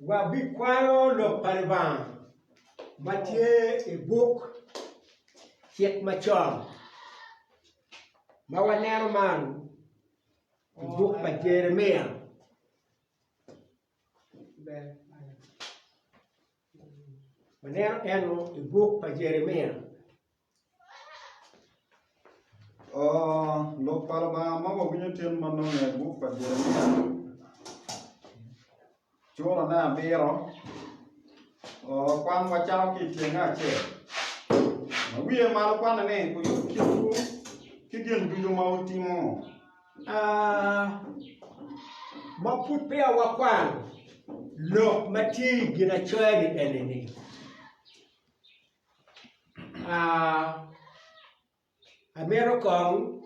Wabikwano lok pa Lubanga ma tye i buk Cik Macon ma waneno man i buk pa Jeremia. Waneno eno i buk pa Jeremia. Lok pa Lubanga ma wawinyo tin ma nonge i buk pa Jeremia curane abiro kwan wacako ki i tyenge acel ma wiye malo kwane ni wuyub kitwu ki gin ducu ma wutimo. Ma pud peya wakwano lok ma tye i ginacoya-ni eni-ni, Amito kong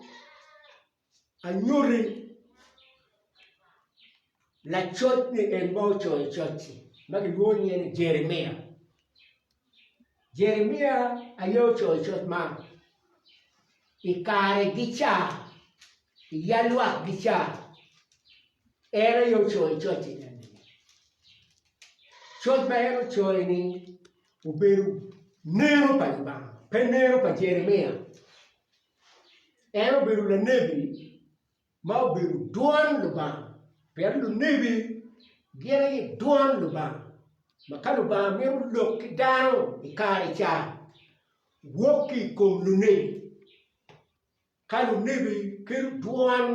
anyuti lacoc ni en ma ocoyo coc-ci ma kilwongo nyinge ni Jeremia, Jeremia aye ocoyo coc man i karegi ca i yalwakgi ca en aye ocoyo coc-ci eni coc ma en ocoyo-ni obedo neno pa Lubanga, pe neno pa Jeremia. En obedo lanebi ma obedo dwon Lubanga, pien lunebi gin aye dwon Lubanga ma ka Lubanga mito lok ki dano i kare ca wok ki i kom lunebi. Ka lunebi kelo dwon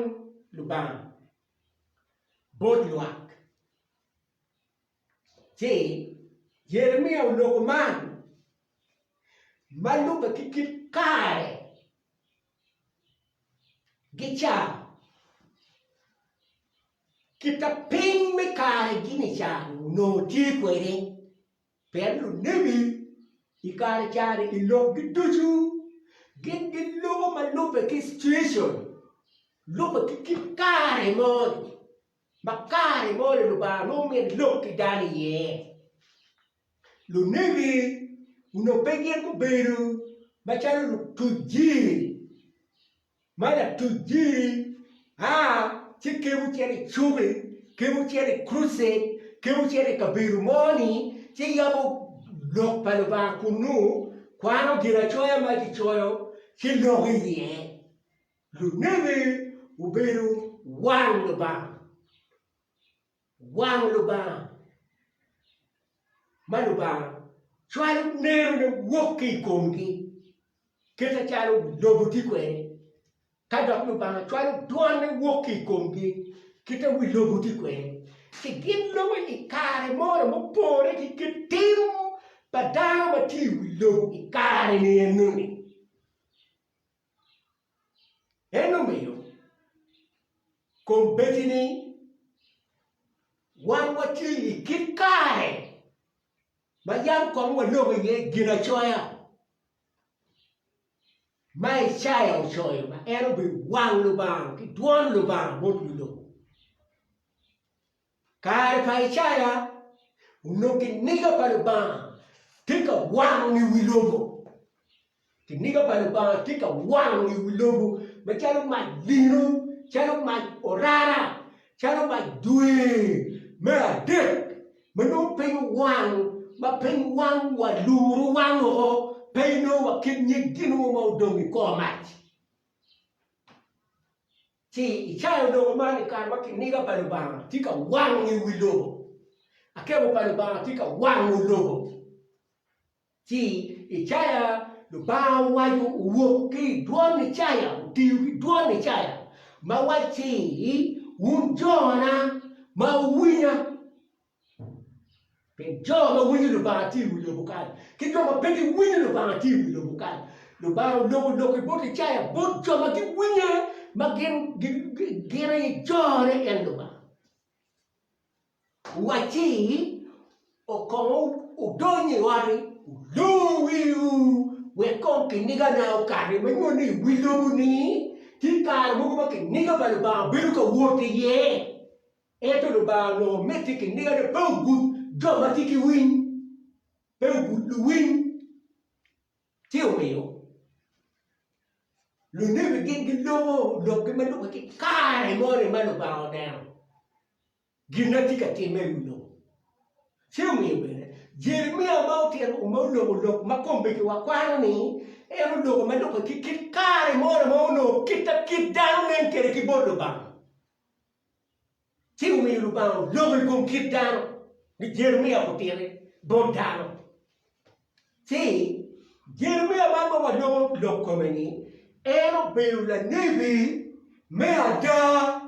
Lubanga bot lwak, Ci Jeremia oloko man ma lubbe ki kit kare gi ca, kit ma piny me karegi-ni ca-ni onongo tye kwede, pien lunebi i kare ca-ni i lokgi ducu gin giloko ma lubbe ki situation, lubbe ki kit kare moni. Ma kare moni Lubanga nongo myero elok ki dano iye. Lunebi onongo pe gin gubedo macalo lutuc jiri ma latuc jiri a ci kemo cito i cuki, kemo cito i krucet, kemo cito i kabedo moni ci yabo lok pa Lubanga kunnu kwano ginacoya ma kicoyo ci loko iye. Lunebi obedo wang Lubanga, wang Lubanga ma Lubanga cwalo nerone wok ki i komgi kit macalo lobo tye kwede, ka dok Lubanga cwalo dwane wok ki i komgi kit ma wi lobo tye kwede, ci gin lobo i kare moni mupore ki kit tim pa dano ma tye i wi lobo i kare-ni enoni. En omiyo kombeddi ni wan watye i kit kare ma yam kong waloko iye ginacoya ma Icaya ocoyo ma en obedo wang Lubanga ki dwon Lubanga bot lulobo. Kare pa Icaya onongo kiniga pa Lubanga tye ka wang i wi lobo. Kiniga pa Lubanga tye ka wang i wi lobo macalo mac lino, calo mac orara, calo mac dwe me adek ma nongo piny owang ma piny wang wa luru wang woko pe inongo wa kit nyig gin mo ma odong i kor mac. Ci Icaya oloko man i kare ma kiniga pa Lubanga tye ka wang i wi lobo, akemo pa Lubanga tye ka wango lobo. Ci Icaya, Lubanga owaco owok ki i dwon Icaya, otiyo ki dwon Icaya ma wacci, Wun jona ma wuwinya, pien jo ma winyo Lubanga tye i wi lobo kany, ki jo ma pe giwinyo Lubanga tye i wi lobo kany. Lubanga oloko lok i bot Icaya bot jo ma giwinye ma gin gin aye jone en Lubanga. Owacci, Kong wudony i ot-ti, wulor wiwu wek kong kinigana okati. Ma nyuto ni i wi lobo-ni tye kare mogo ma kiniga pa Lubanga bedo ka wot iye. Ento Lubanga onongo mitte kinigane pe ogud jo ma tye ki winy, pe ogud luwiny. Ci omiyo lunebi gin giloko lokgi ma lubbe ki kare moni ma Lubanga oneno gin ma tye ka timme i wi lobo. Ci omiyo bene, Jeremia ma otito ma oloko lok ma kombeddi wakwano-ni, en oloko ma lubbe ki kit kare moni ma onongo kit a kit dano nen kwede ki bot Lubanga. Ci omiyo Lubanga oloko i kom kit dano ni Jeremia otiti bot dano. Ci Jeremia man ma waloko lok kome-ni, en obedo lanebi me ada.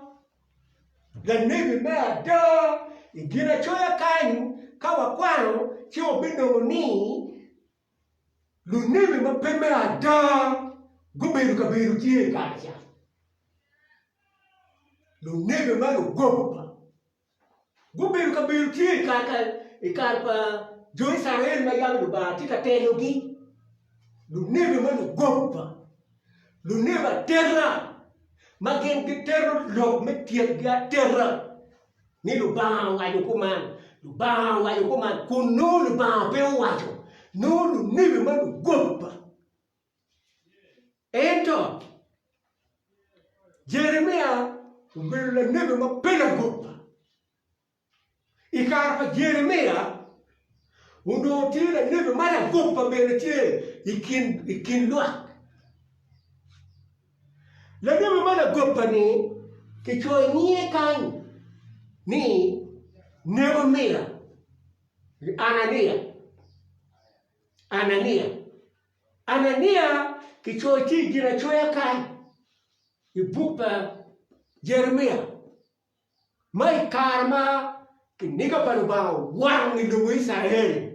Lanebi me ada. I Ginacoya kany, ka wakwano ci wabinongo ni lunebi ma pe me ada gubedo ka bedo tye i kare ca. Lunebi ma lugoba gubedo ka bedo tye i kare pa jo Icrael ma yam Lubanga tye ka telogi. Lunebi ma lugoba, lunebi ateta ma gin gitero lok me tyekgi ateta ni Lubanga owaco kuman, Lubanga owaco kuman kun nongo Lubanga pe owaco, nongo lunebi ma lugoba. Ento Jeremia obedo lanebi ma pe lagoba. I kare pa Jeremia, onongo tye lanebi ma lagoba bene tye i kin lwak. Lanebi ma lagoba-ni kicoyo nyinge kany ni Nekemia, Anania. Anania. Anania kicoyo tye i ginacoya kany i buk pa Jeremia ma i kare ma kiniga pa Lubanga owang i lobo Icrael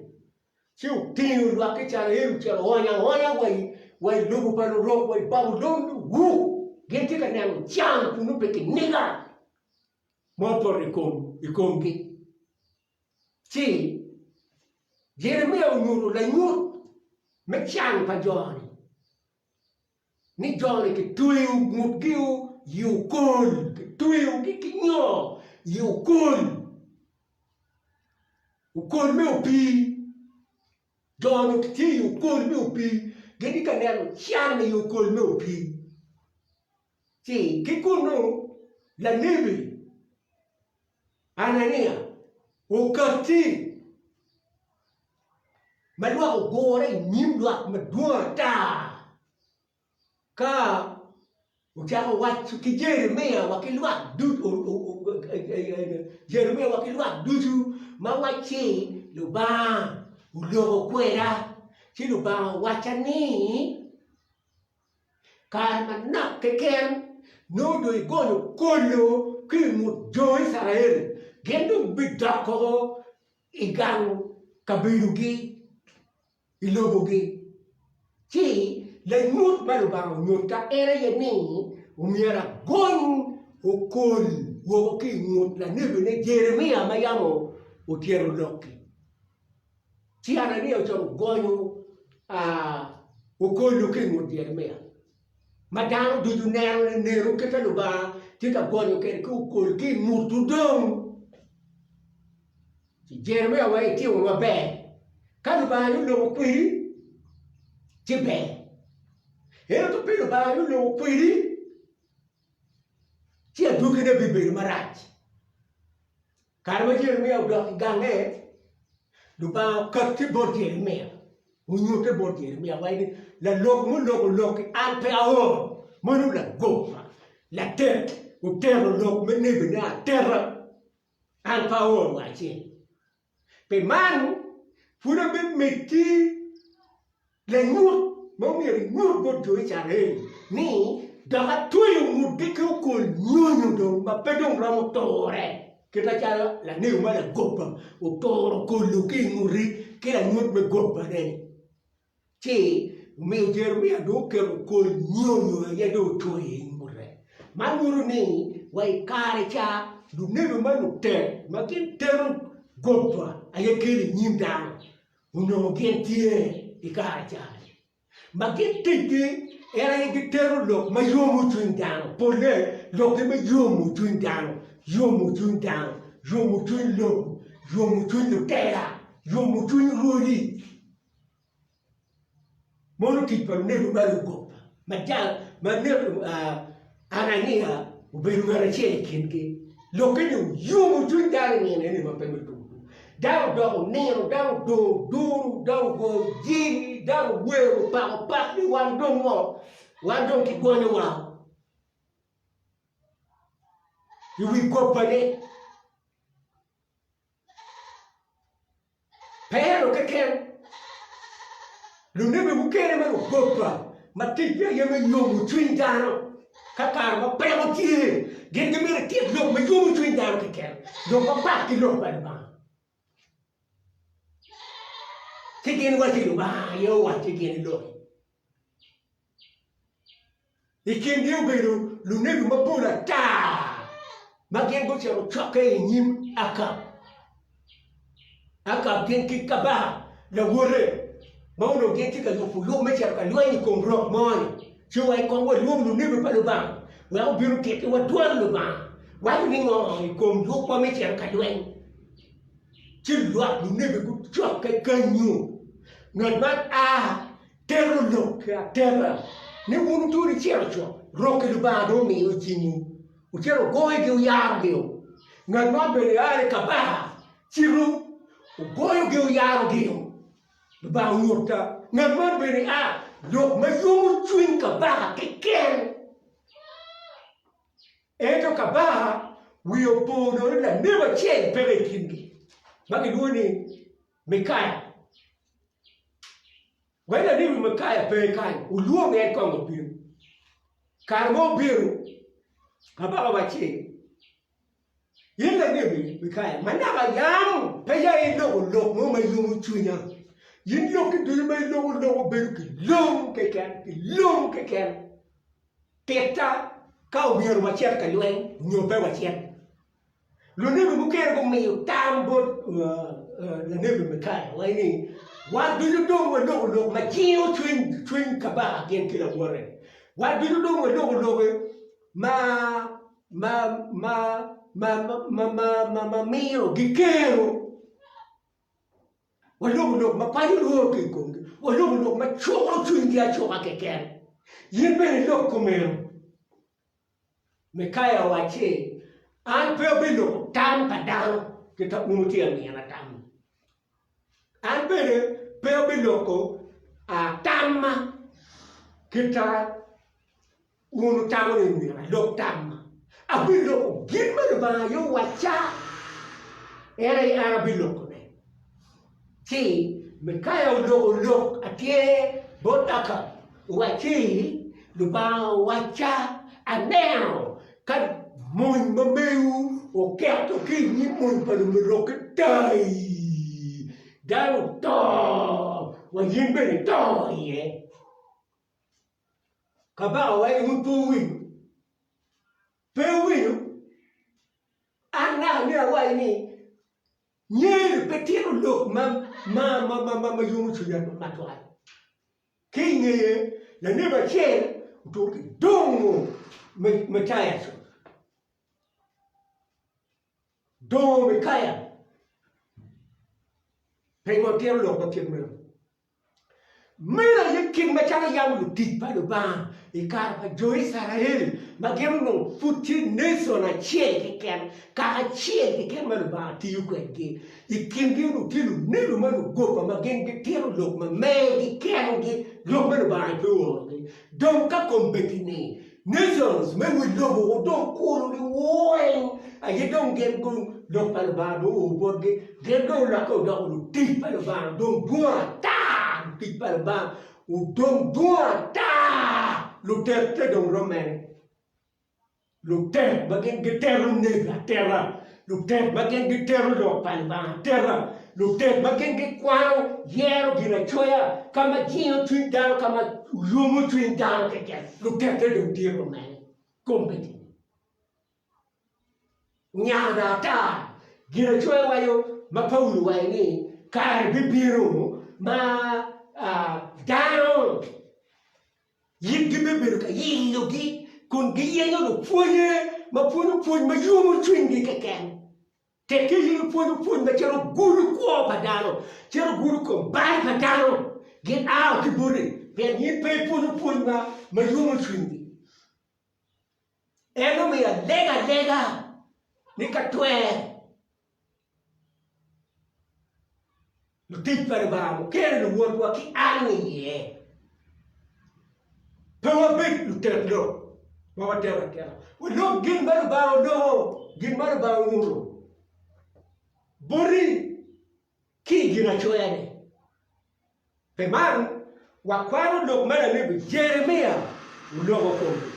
ci otingo lwak Icrael ocito oonyo aonya wa i lobo pa lurok wa i Babulon wu gin tye ka neno can kunu pi kiniga ma opoto i komgi. Ci Jeremia onyuto lanyut me can pa jo-ni, ni jo-ni kitweyo ngutgi i okol, kitweyogi ki nyor i okol, okol me opii. Jo-ni gitye i okol me opii, gitye ka neno can i okol me opii. Ci ki kunnu lanebi Anania okatti ma lwak ogure i nyim lwak madwong ata ka ocako waco ki Jeremia wa ki lwak Jeremia wa ki lwak ducu ma wacci, Lubanga oloko kweda, ci Lubanga owacca ni, Kare manok keken nongo dong igonyo kolo ki i ngut jo Icrael, gin dong gibidoko i gang kabedogi i lobogi. Ci lanyut ma Lubanga onyutta en aye ni omyero agony okol woko ki i ngut lanebine Jeremia ma yam otyero lok-ki. Ci Anania ocako gonyo okolo ki i ngut Jeremia, ma dano ducu neno ni nenu kit ma Lubanga tye ka gonyo kwede ki okol ki i ngutu dong. Ci Jeremia wek itimo maber, ka Lubanga aye oloko kwedi ci ber, ento ka pe Lubanga aye oloko kwedi ci adwogine bibedo marac. Kare ma Jeremia odok i gange, Lubanga okatti bot Jeremia, onyutte bot Jeremia wai ni, Lalok muloko lok-ki an pe aoro, meno lagoba, latet, oteto lok me nebine ateta, an pe aoro wa acel. Pi man, pud abimeddi lanyut ma myero inyut bot jo Icrael ni dok atweyo ngutgi ki okol nyonyo dong ma pe dong romo ture, kit macalo lanebo ma lagoba oturo okol-lu ki i nguti ki lanyut me gobane-ni. Ci omiyo Jeremia dong oketo kol nyonyo aye dong otweyo i ngute. Man nyuto ni wa i kare ca lunebi ma lutet ma gin tero goba aye kelo i nyim dano onongo gin tye i kare ca ma gin ticgi en aye gitero lok ma yomo cwiny dano polle lokgi me yomo cwiny dano, yomo cwiny dano, yomo cwiny lobo, yomo cwiny lutela, yomo cwiny rwodi. Mono tic pa lunebi ma lugoba ma Anania obedo ngat acel i kingi. Lokke-ni oyomo cwiny dano i nino eni ma pe me tuku tuku. Dano odoko nino, dano odong duru, dano ogoyo jiri, dano owero opako pak ni wan dong ngo? Wan dong kigonyowa i wi gobbane. Pe ento keken, lunebi mukene ma lugobba ma ticgi aye me yomo cwiny dano ka kare ma peko tye, gin gimito etit lok ma yomo cwiny dano keken, lok mapat ki lok pa Lubanga. Ci gin wacci Lubanga aye owacci gin iloki. I kingi obedo lunebi mapol ata ma gin gucito cokke i nyim Akab. Akab gin ki kabaka lawote ma onongo gin tye ka yubo yub me cito ka lweny i kom rok mo-ni. Ci owaco kong walwong lunebi pa Lubanga wek obin otittiwa dwan Lubanga waco ni ngo i kom yubwa me cito ka lweny. Ci lwak lunebi gucokke kanyu. Ngat man a Tero lok ki atera ni wun wutur icito cok, rok ki Lubanga dong omiyo i cingwu, wucito wugoyogi wuyarogi-o. Ngat man bene a i kabaka cito wugoyogi wuyarogi-o. Lubanga onyutta ngat man bene a lok ma yomo cwiny kabaka keken. Ento kabaka wiye opo nono ni lanebi acel peke i kingi ma kilwongo ni Mikaya. Wek lanebi Mikaya pe kany, wulwong en kong obin. Kare ma obino, kabaka owacci, In lanebi Mikaya, ma naka yam pe ya iloko lok mo ma yomo cwinya, in lokki ducu ma iloko loko bedo kilong keken, kilong keken. Titta ka omyero wacit ka lweny nyo pe wacit. Lunebi mukene gumiyo tam bot lanebi Mikaya waci ni, Wan ducu dong waloko lok ma jingo cwiny kabaka gin ki lawote. Wan ducu dong waloko lok ma miyo gikero. Waloko lok ma kwanyo lworo ki i komgi, waloko lok ma cuko cwinygi acuka keken. In bene ilok kumeno. Mikaya owacci, An pe abiloko tam pa dano kit ma wun wutye ka mina tam-mi. An bene pe abiloko tamma kit ma Wun wutamo ni myero alok tamma? Abiloko gin ma Lubanga aye owacca, en aye an abilokone. Ci Mikaya oloko lok atyer bot Akab, owacci, Lubanga owacca, aneno ka mony ma mewu oketo ki i nyim mony pa lumerokki tai, dano oto wa in bene ito iye. Kabaka owaco ni, Wun pe wuwinyo? Pe wuwinyo? An naka myero awac ni, Nyeri pe tito lok ma yomo cwinya matwal. Ki i ngeye, lanebi acel otuko ki dongo Mikaya co. Dongo Mikaya. Pingo tito lok ma kit meno? Meno aye kit macalo yam lutic pa Lubanga i kare pa jo Icrael ma gin onongo pud tye nation acel keken, kaka acel keken ma Lubanga tiyo kwedgi. I kingi onongo tye lunebi ma lugoba ma gin gitito lok ma mergi kengi, lok ma Lubanga aye pe oorogi. Dong ka kombeddi-ni Nations me wi lobo dong kulu liweng aye dong gin gu lok pa Lubanga dong oo botgi gin dong olokke odoko lutic pa Lubanga dong dwong ata lutic pa Lubanga odong dwong ata lutet te dong rom mene Lutet ma gin gitero nebi atera, lutet ma gin gitero lok pa Lubanga atera, lutet ma gin gikwano yero ginacoya ka ma jingo cwiny dano ka ma yomo cwiny dano keken, lutette dong tye kumene kombeddi. Nyada ata, ginacoya waco ma Paulo owaco ni kare bibino ma dano Yitgi bibedo ka yilogi kun giyenyo lupwonye ma pwonyo pwony ma yomo cwinygi keken. Tekki in ipwonyo pwony ma cito gudo kwo pa dano, cito gudo kom bal pa dano, gin ao ki boti pien in pe ipwonyo pwony ma yomo cwinygi. En omiyo alega alega ni ka twer. Lutic pa Lubanga mukene luwotwa ki an iye. Pe wabed lutet lok ma wateko ateka. Walok gin ma Lubanga oloko, gin ma Lubanga onyuto boti ki i Ginacoya-ni. Pi man, wakwano lok ma lanebi Jeremia oloko komgi.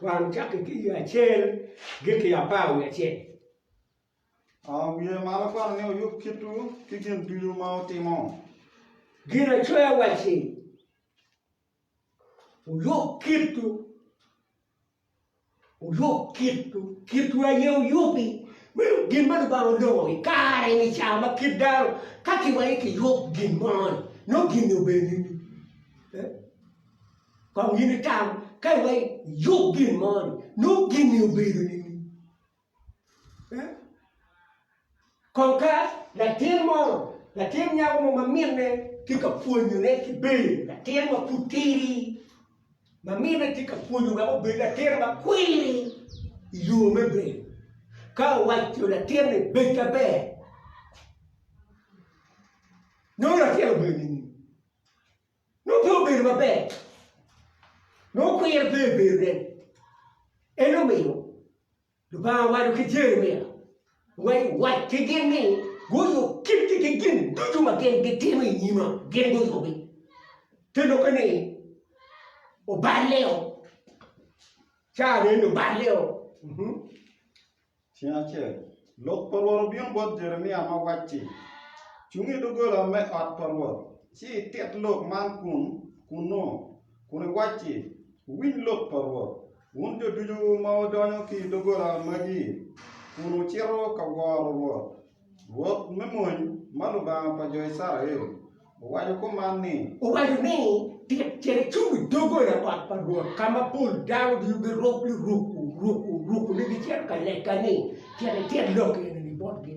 Kwan cakke ki i acel giki 11. Wiye malo kwano ni wuyub kitwu ki gin ducu ma wutimo. Ginacoya wacci, Wuyub kitwu. Wuyub kitwu, kitwu aye wuyubi. Meno gin ma Lubanga oloko i kare-ni ca ma kit dano ka kiwaco kiyub gin mo-ni, nongo gin-ni obedo nini? Kong in itam, ka iwaco iyub gin mo-ni, nongo gin-ni obedo nini? Kong ka latin mo, latin nyako mo ma minne tye ka pwonyone ki bedo latin ma pud tidi, ma minne tye ka pwonyo wek obed latin ma kwiri i yo me bedo, ka owaco latin ni bed maber, nongo latin obedo nining? Nongo pe obedo maber, nongo kwir pe i bedone. En omiyo Lubanga owaco ki Jeremia, Wac ki gin ni guyub kitgi ki gin ducu ma gin gitimo i nyima, gin guyubi. Te lokke ni oballeo, caa eni oballeo. Ceng acel, lok pa Rwot obino bot Jeremia ma wacci, Cung i doggola me ot pa Rwot, ci itit lok man kun kunnu, kun iwacci, 'Wuwiny lok pa Rwot, wun jo ducu ma wudonyo ki i doggola magi kun wucito ka woro Rwot. Rwot me mony, ma Lubanga pa jo Icrael, owaco kuman ni. Owaco ni, Tit cit icung i doggola ot pa Rwot, ka ma pol dano ducu giruk liruku ruku ruku ni gicito ka lega ni, Cit itit lok eni-ni botgi.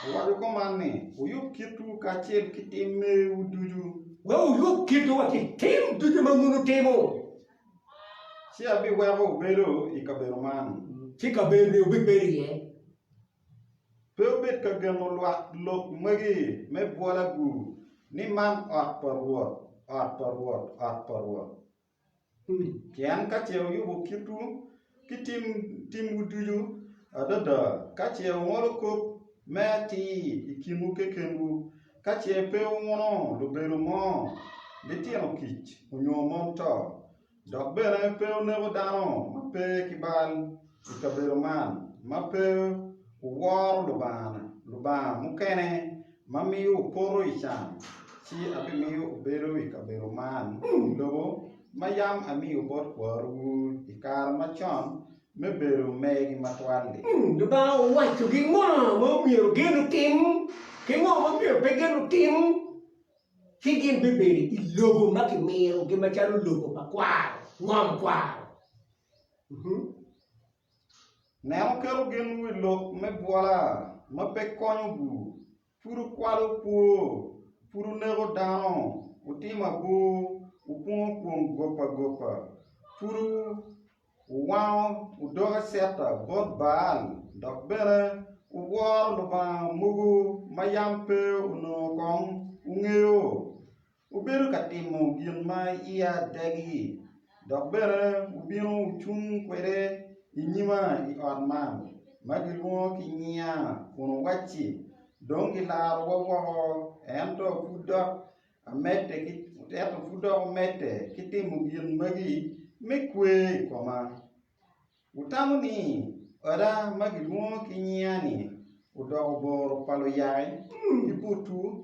Owaco kuman ni, Wuyub kitwu kacel ki tim mewu ducu. Wek wuyub kitwu wa ki tim ducu ma wun wutimo. Ci abiweko wubedo i kabedo man. Ci kabedo-ni wubibedo iye. Pe wubed ka geno lwak lok magi me bwola-gu, ni man ot pa Rwot, ot pa Rwot, ot pa Rwot. Pien ka ce wuyubo kitwu ki timwu ducu, adada ka ce wungolo kop me atir i kinwu kekenwu, ka ce pe wunguno lubedo mo, litino kic onyo mon to, Dok bene pe wuneko dano ma pe ki bal i kabedo man, ma pe wuworo lubanga mukene ma miyo wupoto i can, ci abimiyo wubedo i kabedo man i lobo ma yam amiyo bot kwarowu i kare macon me bedo megi matwal-li. Lubanga owacogi ngo ma omyero gin otim ki ngo ma myero pe gin otim. ci gin bibedo i lobo ma kimirogi macalo lobo pa kwaro, ngom kwaro. Nen wuketo genwu i lok me bwola ma pe konyowu, pud wukwalo kwo, pud wuneko dano, wutimo abor, wukwongo kwong gopagopa, pud Wuwango odok aceta bot Baal, dok bene wuworo lubanga mogo ma yam pe onongo kong wungeyo. Wubedo ka timo gin ma iya dagi, dok bene wubino wucung kwede i nyima i ot man ma gilwongo ki nyinga kun wuwacci, 'Dong gilarowa woko, ento pud dok Amedde ki, ento pud dok wumedde ki timo gin magi me kwer i koma. Wutamo ni oda ma gilwongo ki nyinga-ni odoko boro pa luyaki ki butwu?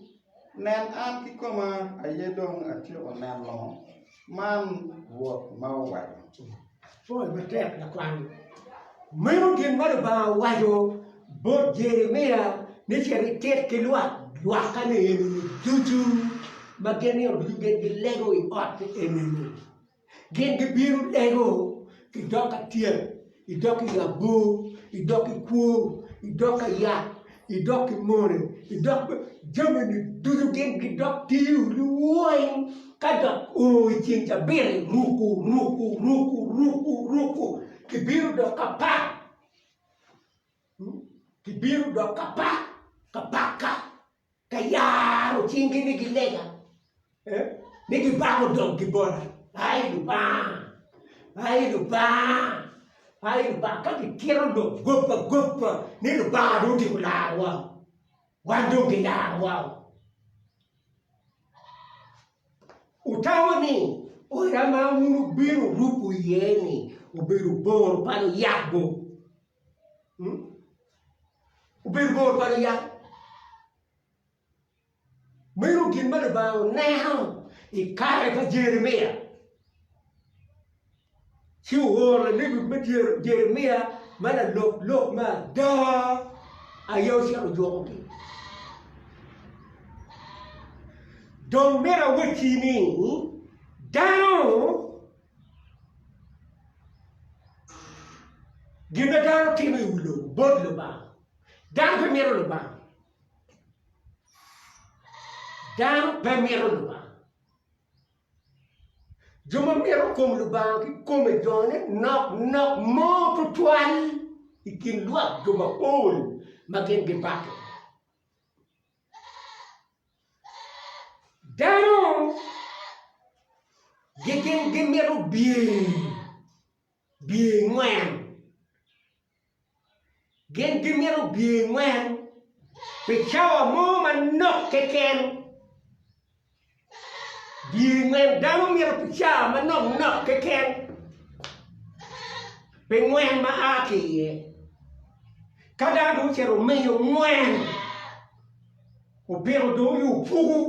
Nen, an kikoma aye dong atyeko neno man, Rwot ma owaco. Pol matek lakwany. Meno gin ma Lubanga owaco bot Jeremia ni cit itit ki lwak lwakkane eni-ni ducu ma gin nino ducu gin gilego i ot eni-ni. Gin gibino lego i dog ka tyet, i dog i abor, i dog i kwo, i dog ka yak, i dog ki mone, i dog jami-ni ducu gin gidok tiyo liweng ka dok oo i ceng cabit-ti ruku ruku ruku ruku ruku kibino dok ka pak. Gibino dok ka pak, ka pakka, ka yaro cinggi ni gilega, ni gibako doggi bota, Ai Lubanga, ai Lubanga, ai Lubanga. Ka gitito lok goba goba ni Lubanga dong otyeko larowa, wan dong gilarowa. Wutamo ni oda ma wun wubino wuruko iye-ni obedo boro pa luyak-gu? Obedo bor pa luyak. Meno gin ma Lubanga oneno i kare pa Jeremia. Ci ooro lanebi me Jeremia ma lalok lok me ada aye ocito ojukogi. Dong myero awacci ni dano Gin ma dano timo i wi lobo bot Lubanga. Dano pe mito Lubanga. Dano pe mito Lubanga. Jo ma mito kom Lubanga kikome jone nok nok mo tutwal i kin lwak jo mapol ma gin gibake. Dano gin gimito bye bye ngwen gin gimito bye ngwen pi cawa mo manok keken bye ngwen dano mito pi cawa manok nok keken pi ngwen ma a ki iye. Ka dano dong ocito omiyo ngwen, opiko dong i opuku,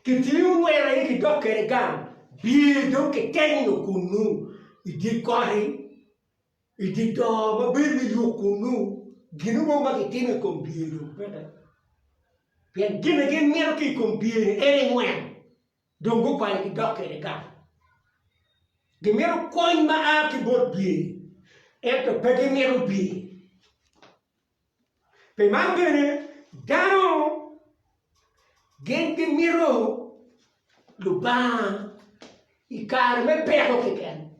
kitingo ngwen aye kidok kwede gang, bye dong kitenyo kunnu i dye koti, i dye doo ma bedo ni yuk kunnu, gin mo ma kitimo i kom bye dong peke. Pien gin ma gin mito ki i kom bye-ni en aye ngwen. Dong gukwanyo gidok kwede gang. Gimito kony ma a ki bot bye, ento pe gimito bye. Pi man bene, dano gin gimito Lubanga i kare me peko keken.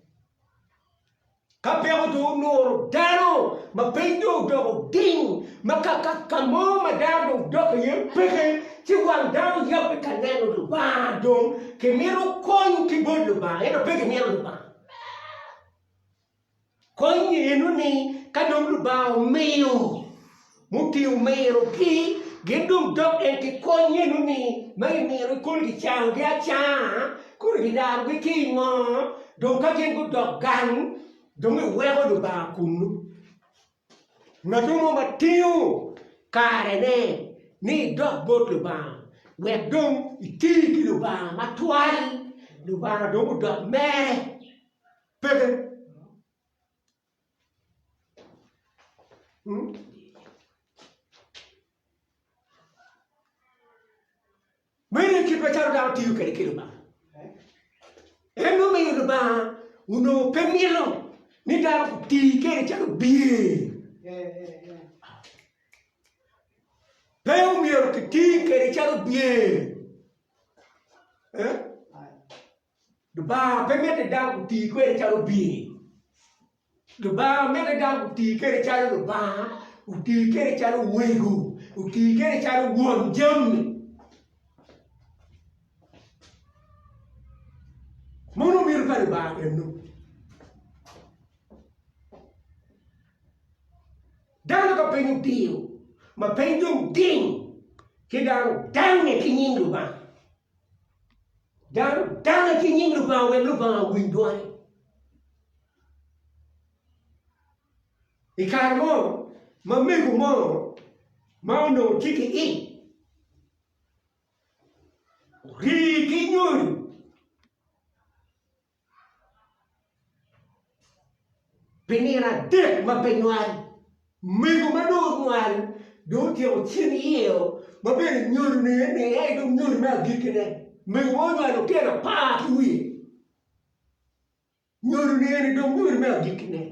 Ka peko dong onuro dano ma piny dong odoko ding ma ka mo ma dano dong dok iye peke, ci wang dano yabbe ka neno Lubanga dong kimito kony ki bot Lubanga ento pe gimito Lubanga. Kony eno-ni ka dong Lubanga omiyo mutingo mirogi, gin dong dok en ki kony eno-ni ma gimiro kono gicangogi acanga, kono gilarogi ki i ngo, dong ka gin gudok gang dong giweko Lubanga kunnu. Ngat mo ma tingo karene ni idok bot Lubanga wek dong iti ki Lubanga matwal, Lubanga dong odok mere. Peke. Meno aye kit macalo dano tiyo kwede ki Lubanga. En omiyo Lubanga onongo pe mito ni dano guti kwede calo bye. Pe omyero kiti kwede calo bye. Lubanga pe mitte dano guti kwede calo bye. Lubanga mitte dano guti kwede calo Lubanga, oti kwede calo Wego, oti kwede calo Won jami. Mono miti pa Lubanga eno. Dano ka piny odiyo ma piny dong ding ci dano dange ki nying Lubanga. Dano dange ki nying Lubanga wek Lubanga owiny dwone. I kare mo ma mego mo ma onongo tye ki ic ori ki nyodo Pi nino adek ma pe nywal, mego ma dong onywal dong otyeko cen iye-o ma bene nyodone ni en aye dong nyodo me agikkine. Mego ma onywalo tyen apar ki wiye, nyodone eni dong nyodo me agikkine.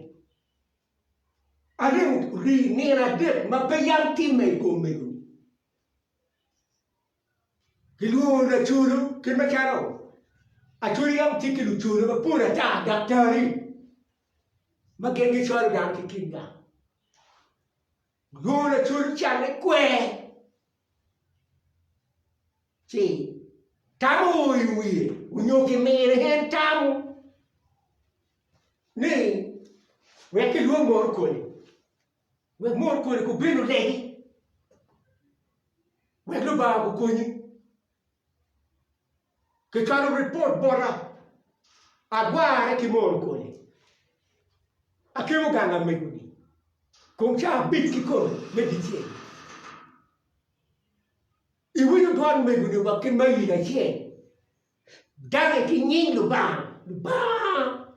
Arem ori nino adek ma pe yam timme i kom mego-ni. Kilwongo lacolo kit macalo Acholi yam tye ki lucolo mapol ata, daktari ma gin gicwalo dano ki kin gang. Lwongo lacol calle kwer. Ci tam oo i wiye onyo kimine en tamo ni wek kilwong moro kodi, wek moro kodi kubin olegi, wek Lubanga gukonyi. Kicwalo ripot bota, agware ki moro kodi, akemo gang amego-ni kom ca abic kikome me dyeceng. Iwinyo dwan mego-ni wa ki mail acel, dange ki nying Lubanga, Lubanga,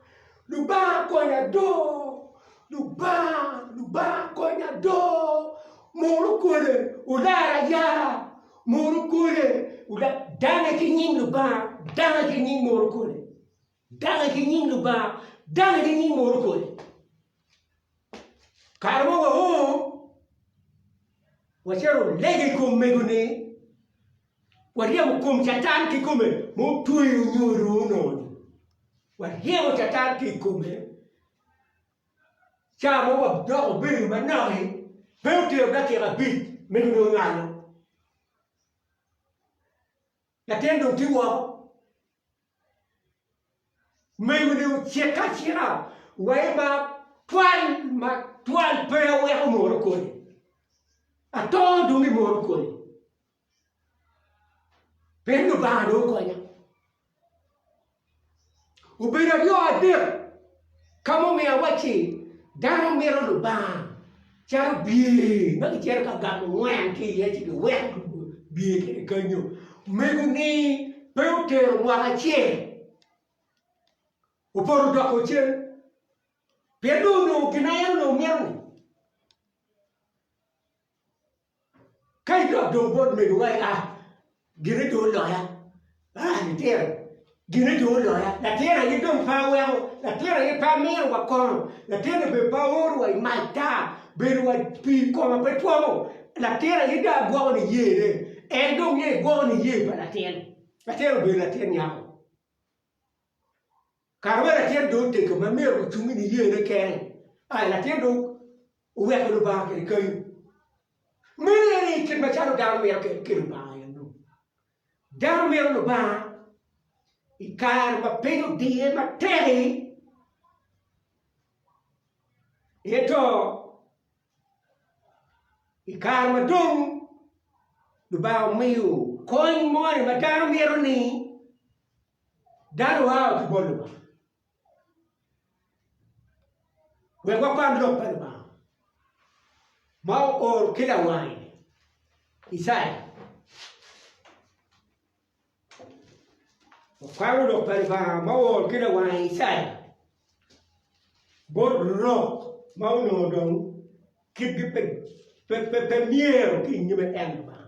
Lubanga konya do, Lubanga, Lubanga konya do, muru kode olara ya, muru kode olara, dange ki nying Lubanga, dange ki nying muru kode, dange ki nying Lubanga, dange ki nying muru kode. Kare mo wao, wacito walego i kom mego-ni, waryemo kom Catan kikome ma otweyo nyodo onongo-ni, waryemo Catan ki i kome, ca mo wadok wabedo manok-ki, pe otero dakika abic mego-ni onywalo. Latin dong tye woko. Mego-ni ocike acika wa i matwal matwal pe aweko moro kodi. Ato dong i moro kodi. Pien Lubanga dong okonya. Obedo aryo adek ka mumiyo awacci dano mito Lubanga calo bye ma gicito ka gamo ngwen ki iye ci giweko bye kwede kenyo. Mego-ni pe otero mwaka acel opoto odoko cen pien dong onongo gin ma en onongo mito-ni. Ka idok dong bot mego wa ia, gine dong oloya, ah litino, gine dong oloya, latin aye dong pe aweko, latin aye pe amito wa kono, latin bene pe aoro wa i mac tar, bedo wa pii koma pe twomo, latin aye dong agwoko niyene, en dong ye egwoko niye pa latin, latin obedo latin nyako. Kare ma latin dong oteggo ma myero ocung i niyene kene, ai latin dong oweko Lubanga kede kenyo. Meno en aye kit macalo dano mito kwede ki Lubanga eno. Dano mito Lubanga i kare ma piny odiye matek-ki, ento i kare ma dong Lubanga omiyo kony moni ma dano mito-ni, Dano oa ki bot Lubanga. Wek wakwan lok pa Lubanga ma ooro ki lawange Icaya. Wakwano lok pa Lubanga ma ooro ki lawange Icaya bot rok ma onongo dong kitgi pe myero ki i nyime en Lubanga.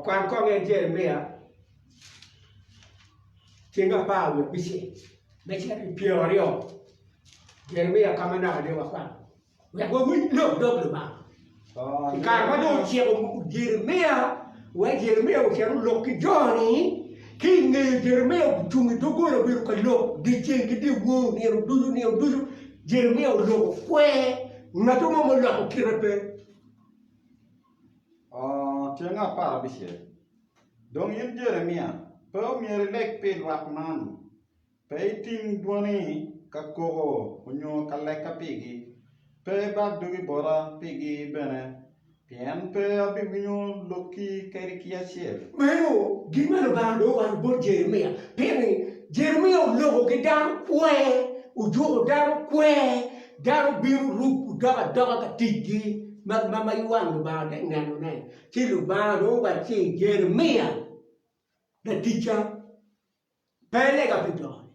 Kwan kong en Jeremia tyeng apar wiye abicel me cito i pyeraryo Jeremia ka manok aye wakwano wek wawiny lok dog Lubanga. I kare ma dong ociko Jeremia wek Jeremia ocit olok ki jo-ni ki i ngeye Jeremia ocung i doggola obedo ka lok dyeceng ki dyewor nino ducu nino ducu Jeremia oloko kwer ngat mo ma oloko kite pe. Tyeng 16. Dong in Jeremia, pe omyero ileg pi lwak man, pe iting dwani ka koko nyo ka lega pigi, pe ibak dogi bota pigi bene, pien pe abiwinyo lokki kadi ki acel. Meno gin ma Lubanga dong owaco bot Jeremia, pien ni Jeremia oloko ki dano kwer, ojuko dano kwer, dano bino ruk odok adoka ka ticgi ma ma wang Lubanga tye ka nenone. Ci Lubanga dong owacci, Jeremia, laticca, pe ilega pi jo-ni,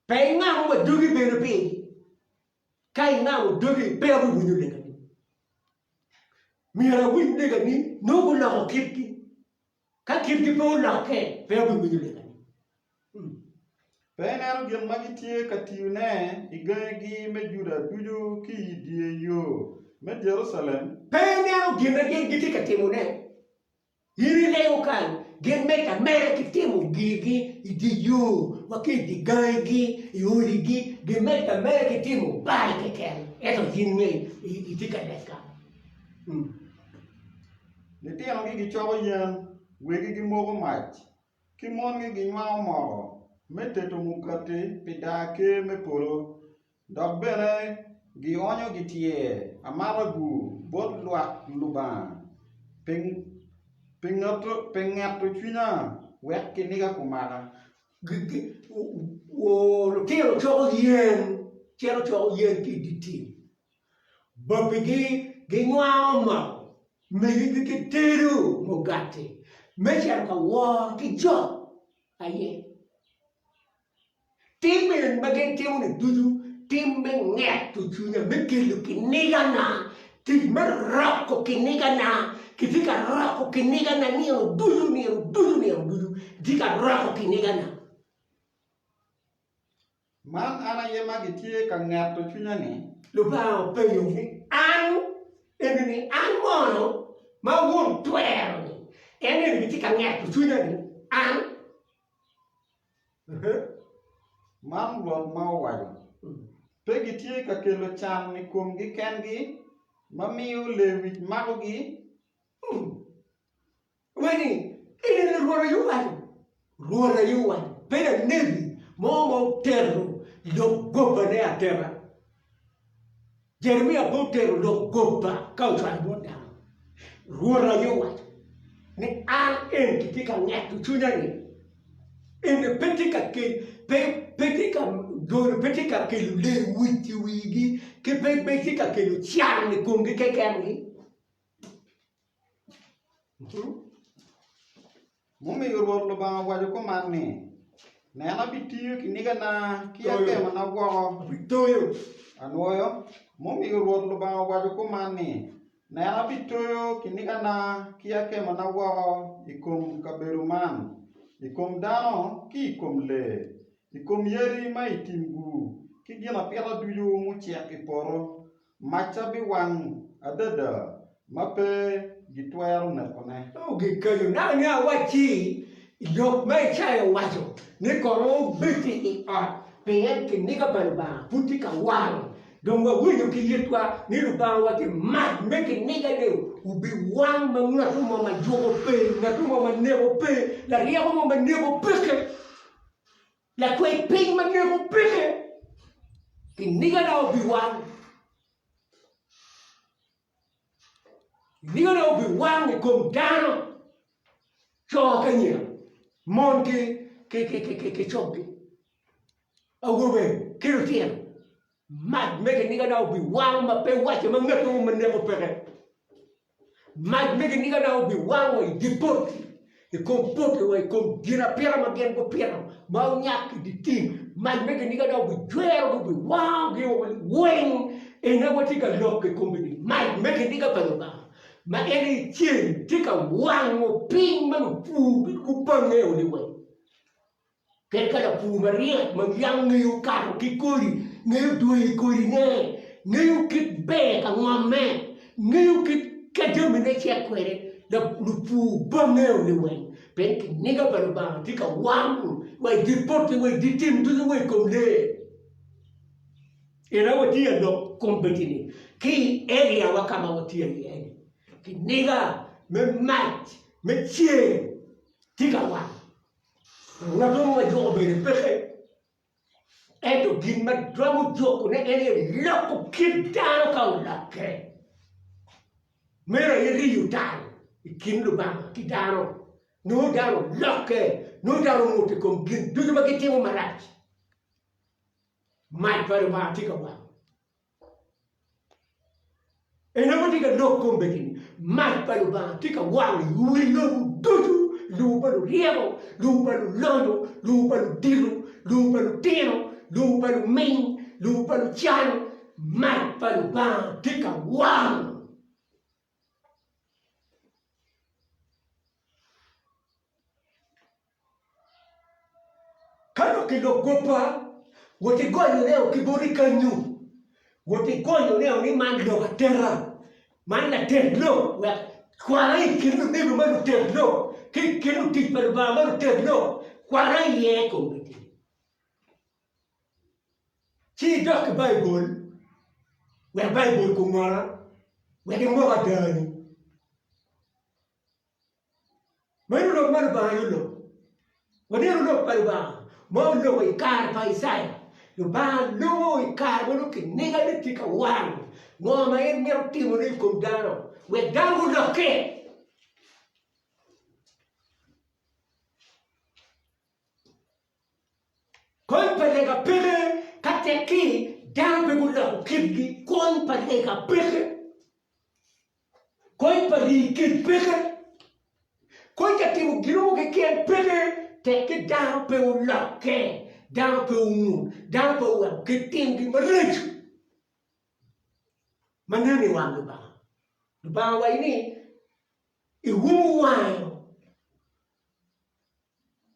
pe ingamo wa dogi bene pigi, ka ingamo dogi pe abiwinyo legani. Myero awiny legani nongo guloko kitgi, ka kitgi pe olokke pe abiwinyo legani. Pe ineno gin ma gitye ka tiyone i gangigi me Juda ducu ki i dye yo me Jerucalem? Pe ineno gin ma gin gitye ka timone? In ilego kany, gin medde ameda ki timo gigi i dye yo. wa ki i dye gangigi, i odigi, gimedde ameda ki timo bal keken, ento in nge itye ka lega. Litinogi gicoko yen, wegi gimoko mac, ki mongi ginywango moko me teto mugati pi daa ker me polo. Dok bene gionyo gityer amata-gu bot lwak lubanga pi ngeto cwinya wek kiniga gumaka. Lutino coko yen, cito coko yen ki i dye tim. Bapigi ginywango moko, megigi gitedo mugati me cito ka woro ki jo aye. Tim en ma gin timo-ni ducu tim me ngeto cwinya, me kelo kinigana, tic me roko kinigana, kitye ka roko kinigana nino ducu, nino ducu, nino ducu, kitye ka roko kinigana. Man an aye ma gitye ka ngeto cwinya-ni? Lubanga openyo ni, An eni-ni an mono ma won twero-ni, en eni gitye ka ngeto cwinya-ni, an? Man Rwot ma owaco, Pe gitye ka kelo can i komgi kengi, ma miyo lewic makogi? Weni, eni Rwot aye owaco, Rwot aye owaco, pe lanebi mo ma otero lok gobane atera. Jeremia pe otero lok goba ka ocwalo bot dano. Rwot aye owaco ni, An en kitye ka ngeto cwinya-ni, eni pe tye ka pe pe tye ka joni pe tye ka kelo lewic i wigi ki pe pe tye ka kelo can i komgi kekengi. Mumiyo Rwot Lubanga owaco kuman ni, Nen, abitiyo kinigana ki akemona woko. Anwoyo. Mumiyo Rwot Lubanga owaco kuman ni, Nen, abitoyo kinigana ki akemona woko i kom kabedo man, i kom dano ki i kom lee, i kom yadi ma i tim-gu ki ginapita ducu mucek i poto, Macca biwang adada ma pe gitwero nekone. Gikeco naka ni awacci lok ma Icaya owaco ni kono wubed i ot pien kiniga pa Lubanga pud tye ka wang. Dong wawinyo ki itwa ni Lubanga owacci mac me kinigane obiwang ma ngat mo ma juko pe, ngat mo ma neko pe, laryeko mo ma neko peke. Lakwed piny ma neko peke, kinigana obiwang, kinigana obiwang i kom dano, co ki anyira, mon ki coggi, awobe ki lutino, mac me kinigana obiwang ma pe wacce ma ngat mo ma neko peke. Mac me kinigana obiwango i dye poti, i kom poti wa i kom ginapita ma gin gupito ma onyak i dye tim. Mac me kinigana obijwerogi, obiwangogi woko liweng. En aye watye ka lok i kome-ni, mac me kiniga pa Lubanga ma en aye ceng tye ka wango piny ma lupur gupange-o liweng. Kadi ka lapur maryek ma yam ngeyo kato ki kodi, ngeyo dweyo kodine, ngeyo kit ber ka ngomme, ngeyo kit ka jamine cek kwede, lupur bangeo liweng pien kiniga pa Lubanga tye ka wang wa i dye poti wa i dye tim ducu wa i kom lee. En aye watye ka lok kombeddi-ni ki i eriawa ka ma watye iye-ni, kiniga me mac me ceng tye ka wang. Ngat mo ma juko bene peke, ento gin ma romo jukone en aye loko kit dano ka olokke. Meno aye riyo tal i kin Lubanga ki dano, nongo dano olokke, nongo dano ongut i kom gin ducu ma gitimo marac. Mac pa Lubanga tye ka wang. En aye tye ka lok kombeddi-ni, mac pa Lubanga tye ka wang i wi lobo ducu, lobo pa luryeko, lobo pa lulonyo, lobo pa ludito, lobo pa lutino, lobo pa luming, lobo pa lucan, mac pa Lubanga tye ka wang. Ka dok kilok goba, wot igonyoneo ki boti kenyu, wot igonyoneo ni man lok ateta, man latet lok, wek kwana i kin lunebi ma lutet lok ki i kin lutic pa Lubanga ma lutet lok, kwana iye kombeddi. Ci idok i Baibul wek Baibul kungona wek imok adani. Meno lok ma Lubanga aye oloko. Waneno lok pa Lubanga ma oloko i kare pa Icaya. Lubanga loko i kare ma nongo kinigane tye ka wang ngo ma en mito timone i kom dano wek dano gulokke. Kony pa lega peke ka tekki dano pe guloko kitgi. Kony pa lega peke. Kony pa rii kec peke. Kony ka timo gin mo keken peke tekki dano pe olokke, dano pe ongut, dano pe oweko kit timgi maraco ma nen i wang Lubanga. Lubanga owaco ni iwumo wange.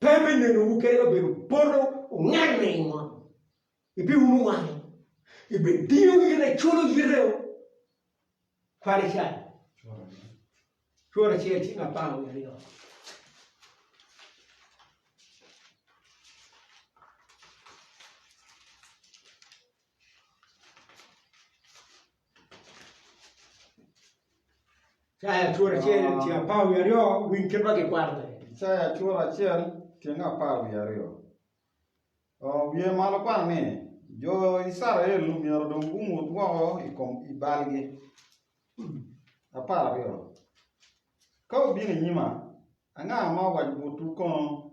Pe me nenowu kadi ka obedo poto ongenne i ngom, ibiumo wange, ibidiyo ite, iculo yiteo. Kwal ical, cura acel cing 12. Icaya cura acel tyeng 12 winy kit ma kikwano kwede. Icaya cura acel tyeng 12 Wiye malo kwano ni, Jo Icrael myero dong gungut woko i kom i balgi. 12 Ka wubino i nyima, Anga ma owaco botwu kono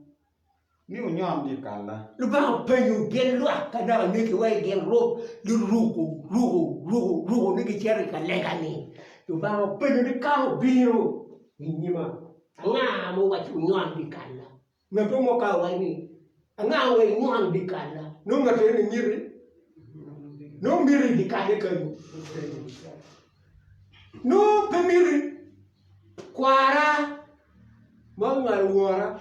ni wunyon dyekalla? Lubanga openyo gin lwak ka dok aneki wa i gin ruk ni ruko ruko ruko ruko ni gicito i ka lega-ni. Lubanga openyo ni ka wubino i nyima, anga ma owaco wunyon dyekalla? Ngat mo ka owaco ni anga wa inyon dyekalla? Nongo ngat eni miti nongo miti i dyekalle kenyo. Nongo pe miti kwara ma onywalo wora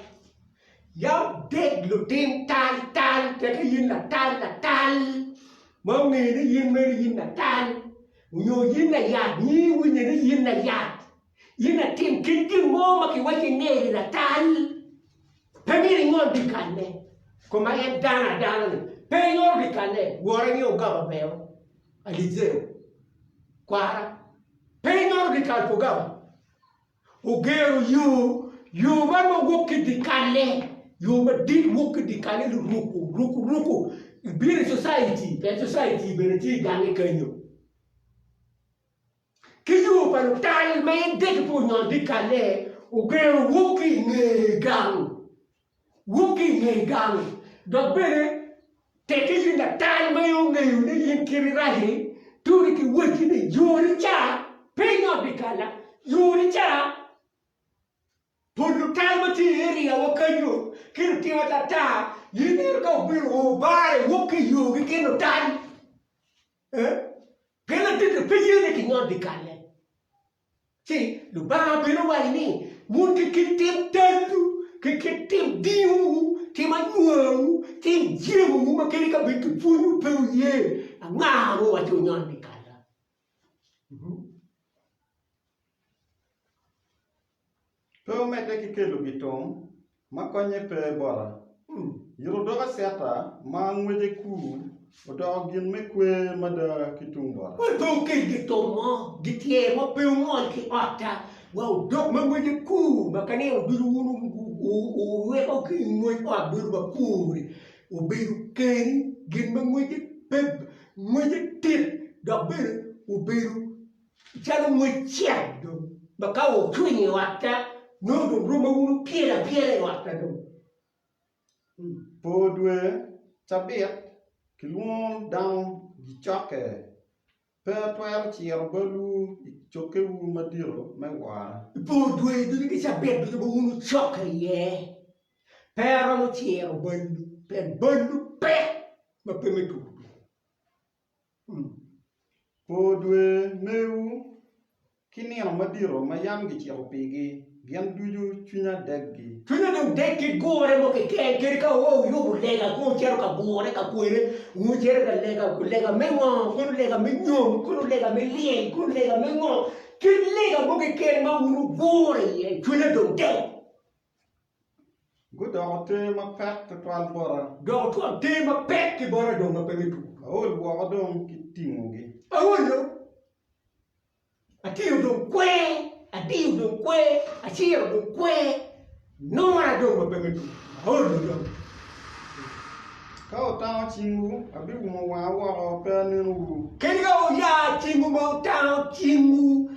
yam dek lutim tal tal teke in latal latal ma onge ni in mere in latal nyo in layat nyingi winye ni in layat in latim kit gin mo ma kiwaco ingeye ni latal pe myero inyon dyekalle koma en dano adana ni pe inyono dyekalle wora ni ogaba beo Aliceo, kwara, pe inyono dyekal pa ogaba. Ogero yo, yo man ma wok ki dyekalle, yo madit wok ki dyekalle luruku, ruku, ruku, ibino i society, pien society bene tye i gange kenyo. Ki yo pa lutal ma en deke pe onyono dyekalle, ogero wok ki i nge gang. Wok ki i nge gang, dok bene tekki in latal ma in ongeyo ni in kiti rac-ci, turi ki wecci ni yoni ca pe inyot dyekalla, yoni ca pol lutal ma tye i eriya wa kenyo ki lutino atata in ineno ka obino o bare wok ki i yogi ki lutal eh pien ladit-ti pe ye ni kinyot dyekalle. Ci Lubanga bene owaco ni, Wun ki kit tim talwu, ki kit tim dingowu, tim anywawu, tim jemowu ma kadi ka bed kipwonywu pe wuye, anga ma owacci wunyon dyekalla? Pe wumedde ki kelo gitum ma konnye pe bota. Yito odok aceta ma ngwece kur odoko gin me kwer mada ki tung bota. Wun pe wukel gitum mo, gityer mo pe wungol ki otta, wa odok ma ngwece kur ma ka nino ducu wun wuweko ki ngwec ot bedo makur-ri obedo keni, gin ma ngwece pe ngwece tit dok bene obedo Calo ngwec cek dong ma ka wucwiny i otta, nongo dong rom ma wun wupyelo apyela i otta dong. Por dwe, cabit, kilwongo dano gicokke, pe atwero ciro balwu i cokkewu madito me wora. Por dwe ducu ki cabit ducu ma wun wucokke iye, pe aromo ciro balwu, pien balwu pek ma pe me tuko tuko. Por dwe mewu ki nino madito ma yam giciko pigi, gin ducu cwinya deggi. Cwinya dong deg ki gure mo keken, kadi ka wua wuyubo lega kono wucito ka gure ka kwene, wucito ka lega, lega me ngo, kono lega me nyom, kono lega me lyel, kono lega me ngo, kit lega mo keken ma wun wugure iye, cwinya dong deg. Gudoko ter mapek twatwal bota. Doko twon ter mapek ki bota dong ma pe me tuko. Aol woko dong ki tingogi. Aolo, atiyo dong kwer, adiyo dong kwer, aciro dong kwer, nora dong ma pe me tuko, aolo dong. Ka wutango cingwu, abiumo wanga woko, pe anenowu. Kadi ka wuya cingwu ma wutango cingwu,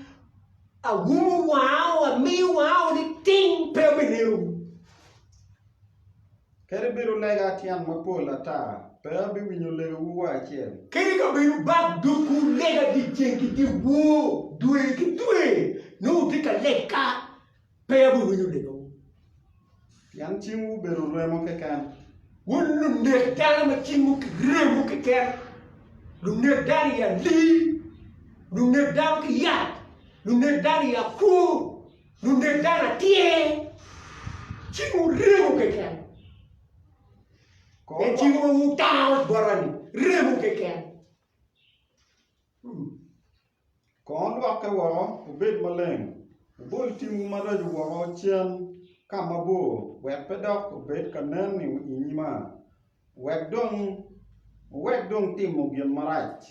aumo wanga, amiyo wanga niting, pe abinenowu. Kadi bed wulega tyen mapol ata, pe abiwinyo legawu wa acel. Kadi ka bed wubak dogwu lega dyeceng ki dyewor, dwe ki dwe, nongo wutye ka lega, pe abiwinyo legawu. Pien cingwu obedo remo keken. Wun lunek dano ma cingwu ki remo keken, lunek dano i alii, lunek dano ki yat, lunek dano i akur, Lunek dano atyer, ci wuremo keken. En cingwu ma wutango bota-ni, remo keken. Kong wulwokke woko wubed maleng, wubol timwu maraco woko cen ka mabor, wek pe dok obed ka nen i nyima. Wek dong wuwek dong timo gin marac,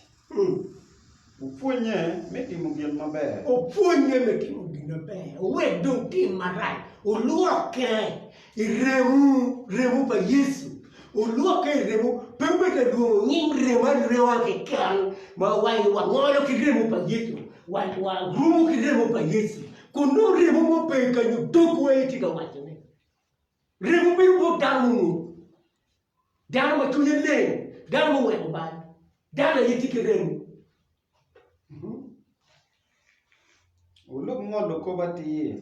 wupwonnye me timo gin maber. Wupwonnye me timo gin maber, wuwek dong tim marac, wulwokke i remo, remo pa Yecu, wulwokke i remo, pe wubed ka lwongo nying remo arewa keken ma wawaco ni wangolo ki remo pa Yecu, warumo ki remo pa Yecu, kun nongo remo mo pe kanyo, dogwu aye tye ka wacone. Remo bedo bot dano mungut, dano ma cwinye leng, dano ma oweko bal, dano aye tye ki remo. Wulub ngolo kop atir,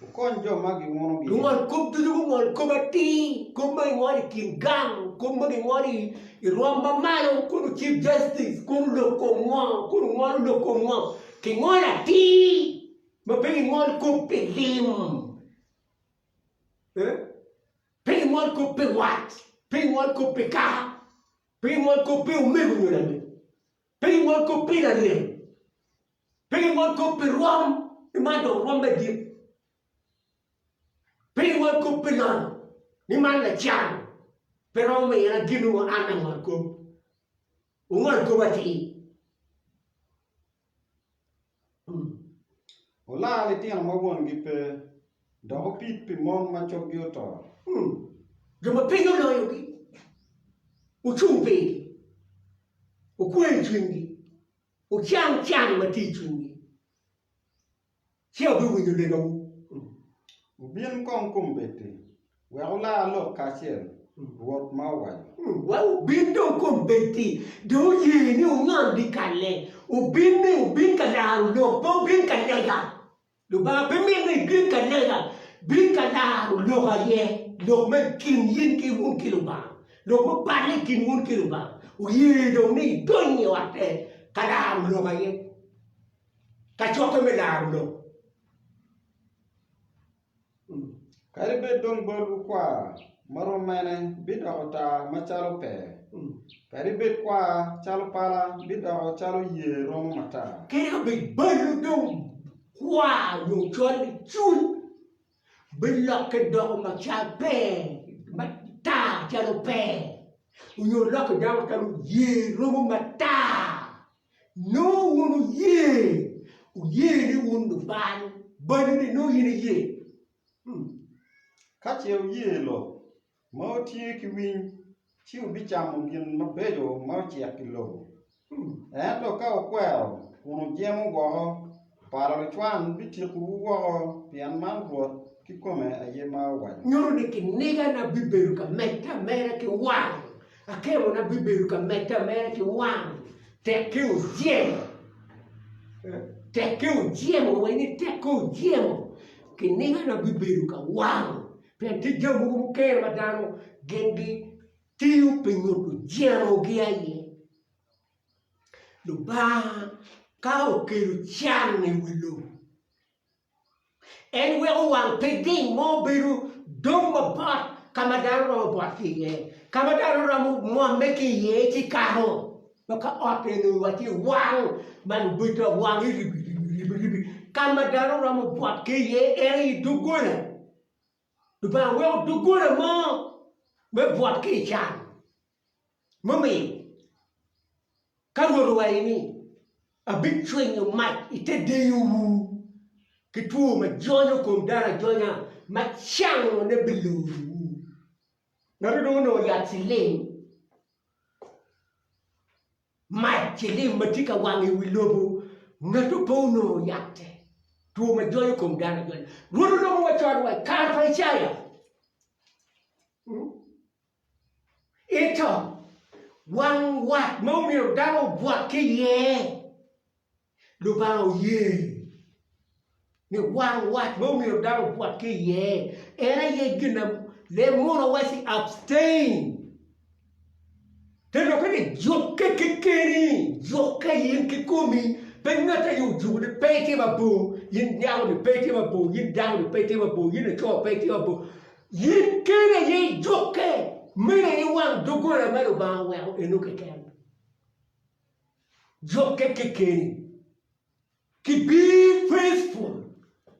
wukony jo ma giunogi. Lungol kop ducu gungol kop atir, kop ma gingolo i kin gang, kop ma gingolo i rwom ma malo, kono Chief Justice, kono lok kom ngo, kono ngolo lok kom ngo, kingolo atir ma pe gingol kop pi lim. Pe ingol kop pi wat, pe ingol kop pi kaka, pe ingol kop pi omego nyo lamego, pe ingol kop pi larem, pe ingol kop pi rwom ni man dong rwom me dit, pe ingol kop pi lonyo ni man lacan pe romo mina gin mo an angol kop, wungol kop atir. Wular litino ma wongi pe, dok wupid pi mon ma coggi oto. Jo ma piny oloyogi, wucung pigi, wukwe cwinygi, wucang can ma tye i cwinygi. Ci abiwinyo legawu. Wubin kong kombeddi, wek wular lok kacel, Rwot ma owaco. Wek wubin dong kombeddi, dong wuye ni wunyon dyekalle, wubin ni wubin ka laro lok, pe wubin ka lega. Lubanga pe mito ni ibin ka lega, bin ka laro lok aye, lok me i kin in ki wun ki Lubanga, lok muballe i kin wun ki Lubanga. Wuye dong ni idony i otte ka laro lok aye. Kacokke me laro lok. Kadi bed dong bolwu kwar ma rom mene, bidoko tar macalo pee, kadi bed kwar calo pala, bidoko calo yer romo matar. Kadi ka bed balwu dong kwar nyo col licuc, bilokke doko macal pee, matar calo pee, nyo lokke doko calo yer romo matar. Nongo wun wuye, wuye ni wun lubal, balwu-ni nongo in iye. Ka ce wuye lok ma wutye ki winy, ci wubicamo gin mabeco ma ocek i lobo. Ento ka wukwero kun wujemo woko, pala lucwan bityekowu woko, pien man Rwot kikome aye ma owaco. Nyuto ni kinigana bibedo ka medde ameda ki wang Akemona bibedo ka medde ameda ki wang tekke ojemo, tekke ojemo, wai ni tekke ojemo, kinigana bibedo ka wang, pien tye jami mogo mukene ma dano gin gitiyo pi nyuto jemogi aye. Lubanga ka okelo can i wi lobo, En weko wang pe ding mo bedo dong mabot ka ma dano romo bot ki iye, ka ma dano romo mwomme ki iye ci kato ma ka ot eni owacci wang ma obedo awang ribiribi ka ma dano romo bot ki iye en aye doggola. Lubanga weko doggola mo me bwot ki i can. Mumiyo? Ka Rwot owaco ni, Abicwinyo mac i te deyowu, ki two ma jonyo kom dano ajonya ma cangone bilorowu. Ngat dong onongo yat cilim, mac cilim ma tye ka wang i wi lobo, ngat pe onongo yatte, two ma jonyo kom dano ajonya. Rwot oloko wa con wa i kare pa Icaya. Ento, wang wat ma omyero dano obwot ki iye, Lubanga oye ni wang wat ma omyero dano obwot ki iye en aye gin ma leb muno waco ni abstain. Te lokke ni jukke kekeni, jukke in kikomi, pe ngat aye ojuko ni pe itim abor, in nyako-ni pe itim abor, in dako-ni pe itim abor, in laco pe itim abor. In keni aye ijukke, meno aye wang doggola ma Lubanga oweko eno keken. Jukke kekeni ki be faithful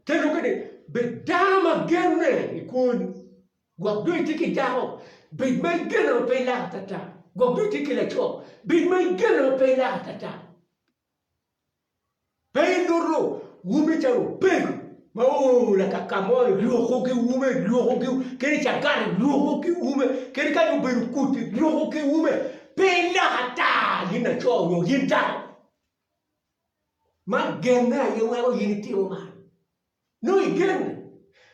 te lokke ni bed dano ma genne i kwoni. Gwok dong itye ki dako, bed ma igenne ma pe ilak atata. Gwok dong itye ki laco, bed ma igenne ma pe ilak atata. Pe iluto ume calo opego ma oo lakaka mo lwoko ki ume lwoko ki kadi cagara lwoko ki ume kadi ka obedo kut lwoko ki ume pe ilak ata in laco nyo in dako man genne aye weko in itimo man nongo igenne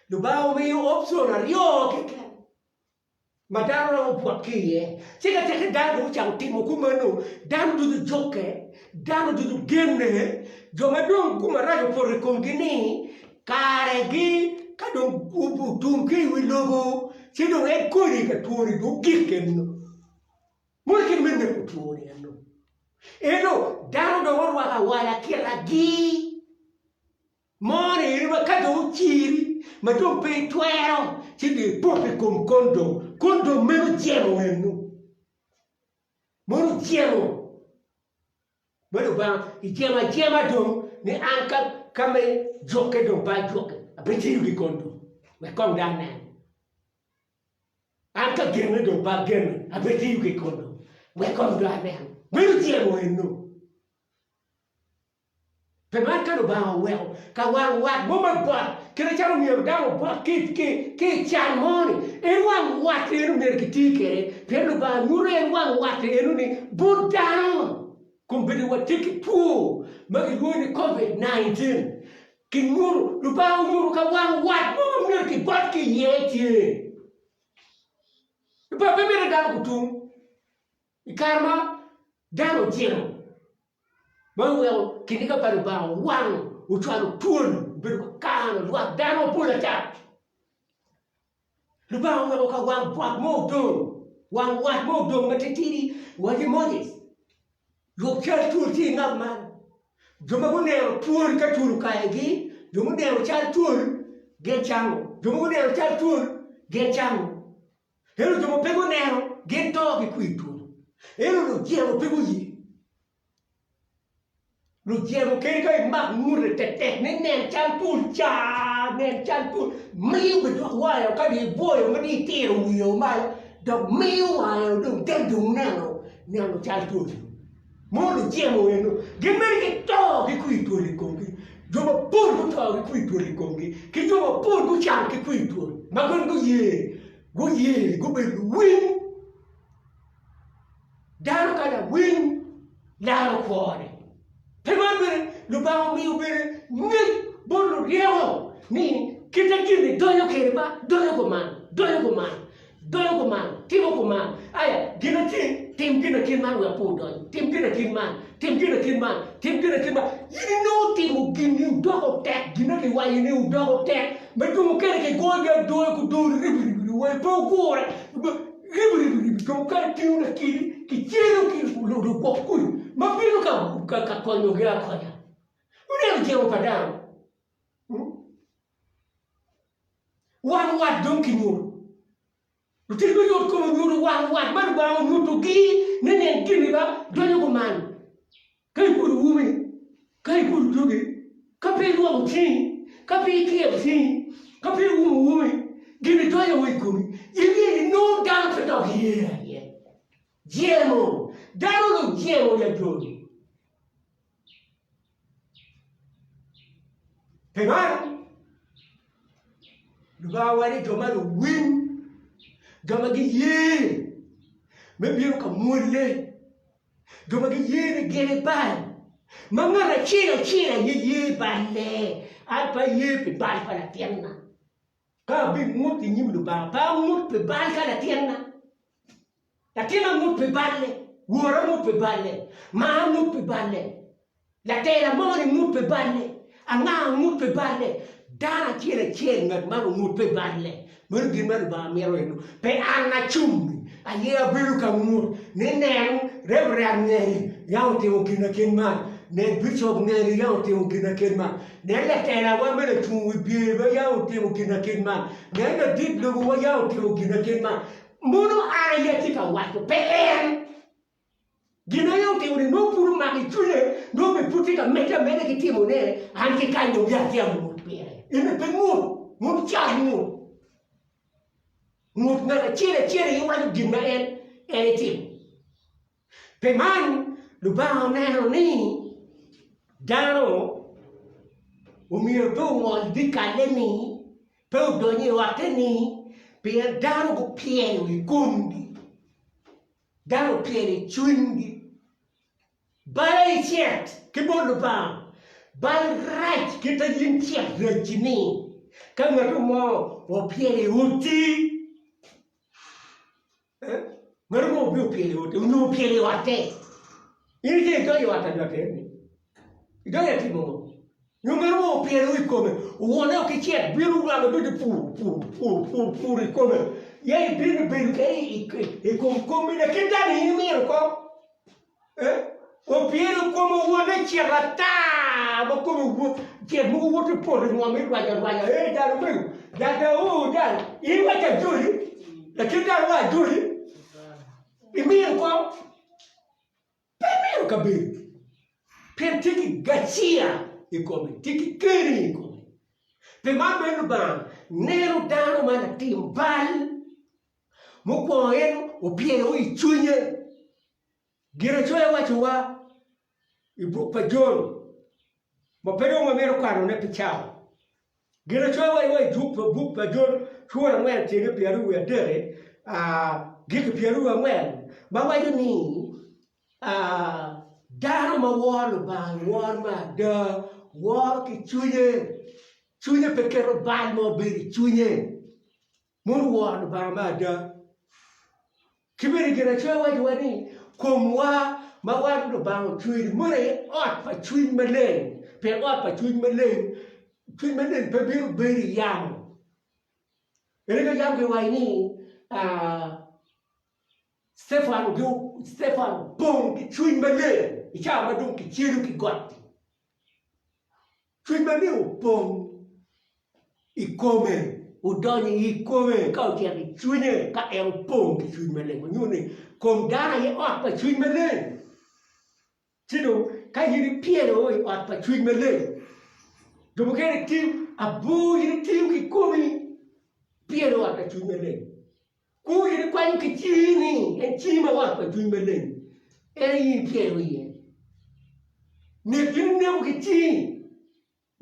Lubanga omiyo option aryo keken. ma dano romo bwot ki iye. Ci ka tekke dano dong ocako timo kumeno, dano ducu jukke, dano ducu genne, jo ma dong gum marac opoto i komgi-ni, karegi ka dong otum ki i wi lobo, ci dong en kodi ka twoni dong ogik eno. Mono kit me neko twoni eno. Ento dano dong orwako awala kitagi. Moni eni ma ka dong ociri ma dong pe itwero ci dong ipoto i kom kondom, kondom meno jemo eno, mono jemo ma Lubanga ijemo ajema dong ni an ka me jukke dong pe ajukke abitiyo ki kondom wek kong dong anen, an ka genne dong pe agenne abitiyo ki kondom wek kong dong anen, meno jemo eno. Pi man ka Lubanga oweko ka wang wat mo me bot kite calo myero dano obot ki i can mo-ni, en wang wat eno myero kiti kwede, pien Lubanga nyuto en wang wat eno-ni bot dano. Kombeddi watye ki two ma kilwongo ni Covid 19, kinyuto, Lubanga onyuto ka wang wat mo ma myero kibot ki iye tye. Lubanga pe mito dano gutum. I kare ma dano ojemo ma oweko kiniga pa Lubanga owang, ocwalo twol obedo ka kano lwak dano mapol ata. Lubanga oweko ka wang bwot mo odong, wang wat mo odong matitidi, owaco ki Moses, Lwok cal twol tye i ngap man. Jo ma guneno twol ka twol okayogi, jo muneno cal twol gin cango, jo ma guneno cal twol gin cango. Ento jo ma pe guneno gin to ki kwir two. Ento lujemo pe guye. Lujemo kadi ka imak ngute tektek ni nen cal twol ca, nen cal twol, miyo bene dok wange ka dong ibwoyo ma dong itiro wiye malo dok miyo wange dong te dong neno neno cal twol. Mono lujemo eno gin mere gito ki kwir twol i komgi. Jo mapol guto ki kwir twol i komgi ki jo mapol gucang ki kwir twol ma gin guye guye gubedo luwiny. Dano ka lawiny laro kwone. Pi man bene Lubanga omiyo bene ngec bot luryeko ni kite gin-ni donyo kwede ba, donyo kuman, donyo kuman, donyo kuman, timo kuman. Aya, gin acel, tim gin akit man wek pe odony, tim gin akit man, tim gin akit man, tim gin akit man. In inongo timo gin-ni odoko tek, gin ma kiwaco ni odoko tek, ma jo mukene kigoyogi adoya kudoro ribiribi wai pe ogure. Ribiribi jo mukene tingo lakidi kicelo ki lugwok kuc ma bino ka konyogi akonya. Wuneno jemo pa dano? Wang wat dong kinyuto. Lutic me yot kom onyuto wang wat ma Lubanga onyutogi ni nen gini ba donyo kuman. Ka ikudo umi, ka ikudo dogi, ka pe ilwoko cingi, ka pe ikiro cingi, ka pe iumo umi, gin idonyo wa i komi, in myero inong dano pe dok iye aye. Jemo! Dano lujemo lajoni. Pi man, Lubanga owaco ni jo ma luwiny, jo ma giye me bino ka mwolle, jo ma giye ni gin ibal, ma ngat acel acel aye ye balle, an pe aye pi bal pa latinna. Ka abingut i nyim Lubanga, pe angut pi bal ka latinna. Latinna ngut pi balle, wora ngut pi balle, maa ngut pi balle, latela mo-ni ngut pi balle, anga ngut pi balle, dano acel acel ngat man ongut pi balle. Meno gin ma Lubanga mito eno. Pe an acung-ngi aye abedo ka ngut ni nen Reverend ngeri yam otimo gin lakin man, nen Bicop ngeri yam otimo gin lakin man, nen latelawa me lacung wi bye ma yam otimo gin lakin man, nen ladit lobowa yam otimo gin lakin man. Mono an aye atye ka waco, pe en. Gin aye otimo-ni nongo pud omako i cwinye, nongo bene pud tye ka medde ameda ki timone, an ki kany dong yat tye angut pire. Ento pe ngut, ngut cal ngut. Ngut ngat acel acel aye waco gin ma en en etimo. Pi man, Lubanga oneno ni dano omyero pe ongol dyekalle-ni Pe odonyo i otte-ni, pien dano gupyelo i komgi, dano opyelo i cwinygi. Bal aye cet ki bot Lubanga, bal rac kit ma in cet racci-ni. Ka ngat mo opyelo i otti, Ngat mo obino opyelo i ote, onongo opyelo i otte. In itye idonyo i ot anywat eni, idonyo atimo ngo? Nyo ngat mo opyelo i kome, owone ki cet, bino rwako ducu pur, pur, pur, pur, pur i kome. Ye ibino ibedo kede i kom komi lakit dano in imito ko. Opyelo kome owone cet ata ma kome cet mogo woto i poto i ngom irwaco arwaca ee dano omego dada oo dano in iwaco ajoli lakit dano wa ajoli imito kong pe imito kabedo pien tye ki gacia i kome tye ki keni i kome pi man bene Lubanga neno dano ma latim bal mukwongo en opyelo i cwinye Ginacoya wacowa i buk pa Jon ma pe dong wamito kwanone pi cawa. Ginacoya wacowa i buk pa Jon cura angwen tyene pyeraryo wiye adek-ki giki pyeraryo wiye angwen ma waco ni dano ma woro Lubanga i woro me ada woro ki cwinye, cwinye pe keto bal mo bedo i cwinye. Mono woro Lubanga me ada. Ki bene Ginacoya wacowa ni komwa ma wan Lubanga ocweyo-ni mono aye ot pa Cwiny Maleng, pien ot pa Cwiny Maleng, Cwiny Maleng pe bino bedo i yamo. Ento ka yam kiwaco ni Citefano opong ki Cwiny Maleng i cawa ma dong kicelo ki got-ti. Cwiny maleng opong i kome, odonyo i kome ka ocito i cwinye ka en opong ki cwiny maleng ma nyuto ni kom dano aye ot pa cwiny maleng. Ci dong ka in ipyelo i ot pa cwiny maleng, jo mukene tiyo abor in itiyo ki komi pyelo ot pa cwiny maleng. Kwo in ikwanyo ki cingi, en cingi ma ot pa Cwiny Maleng, en aye ipyelo iye. Nek in ineko ki cingi,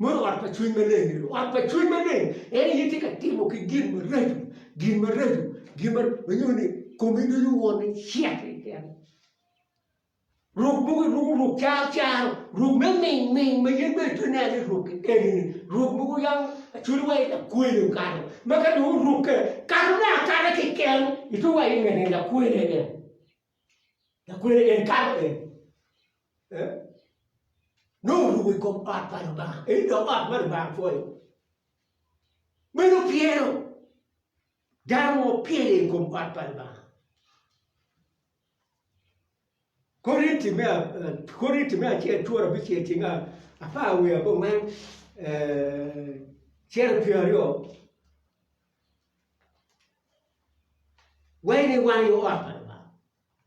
meno ot pa Cwiny Maleng eno. Ot pa Cwiny Maleng en aye tye ka timo ki gin maraco, gin maraco, gin maraco, ma nyuto ni komi ducu won icek keken. Ruk mogo iruko ruk car caro, ruk me ming ming ma in bene itye neno ni ruk eni-ni, ruk mogo yam acwali wa i lakwele okato ma ka dong orukke katone akata keken itye wa i ngete lakwele en, lakwele en kato en eh nongo oruko i kom ot pa Lubanga eni dok ot ma Lubanga pwoyo meno pyelo dano mo pyelo i kom ot pa Lubanga. Korinti me acel cura abicel ceng apar wiye abongwen cito pyeraryo waco ni wan i ot pa Lubanga,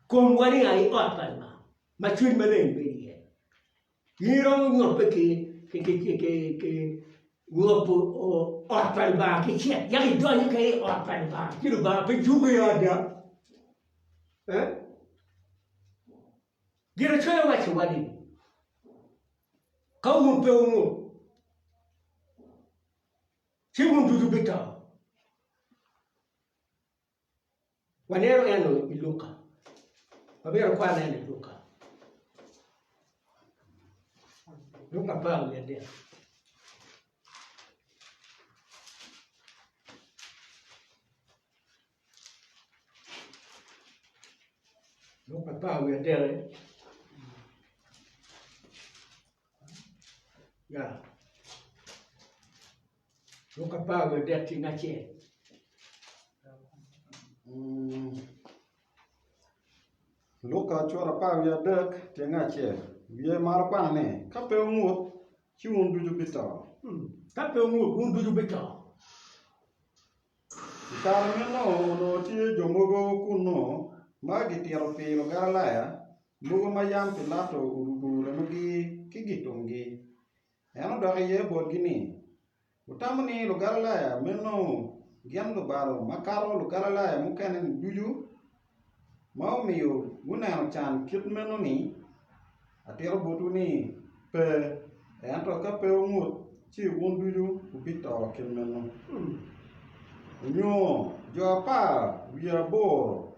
komwa ni aye ot pa Lubanga ma cwiny maleng bedo iye. In iromo nyutte ki nyuto ot pa Lubanga ki cek yako idonyo kede i ot pa Lubanga ci Lubanga pe juki ada. Ginacoya wacowa ni, Ka wun pe wungut. Ci wun ducu wubito. Waneno eno i Luka. Wamito kwan eno i Luka. Luka 13. Luka 13. Ya. Luk 13 tyeng acel. Luka cura 13 tyeng acel. Wiye malo kwano ni, Ka pe wungut, ci wun ducu bito. Ka pe wungut, wun ducu bito. I kare meno onongo tye jo mogo kunnu ma gitito pi Lugalilaya mogo ma yam Pilato orubo remogi ki gitumgi. En odok iye botgi ni, Wutamo ni Lugalilaya meno gin lubalo makato Lugalilaya mukene-ni ducu, ma omiyo guneno can kit meno-ni? Atito botwu ni, pe, ento ka pe wungut, ci wun ducu wubito kit meno. Onyo jo 18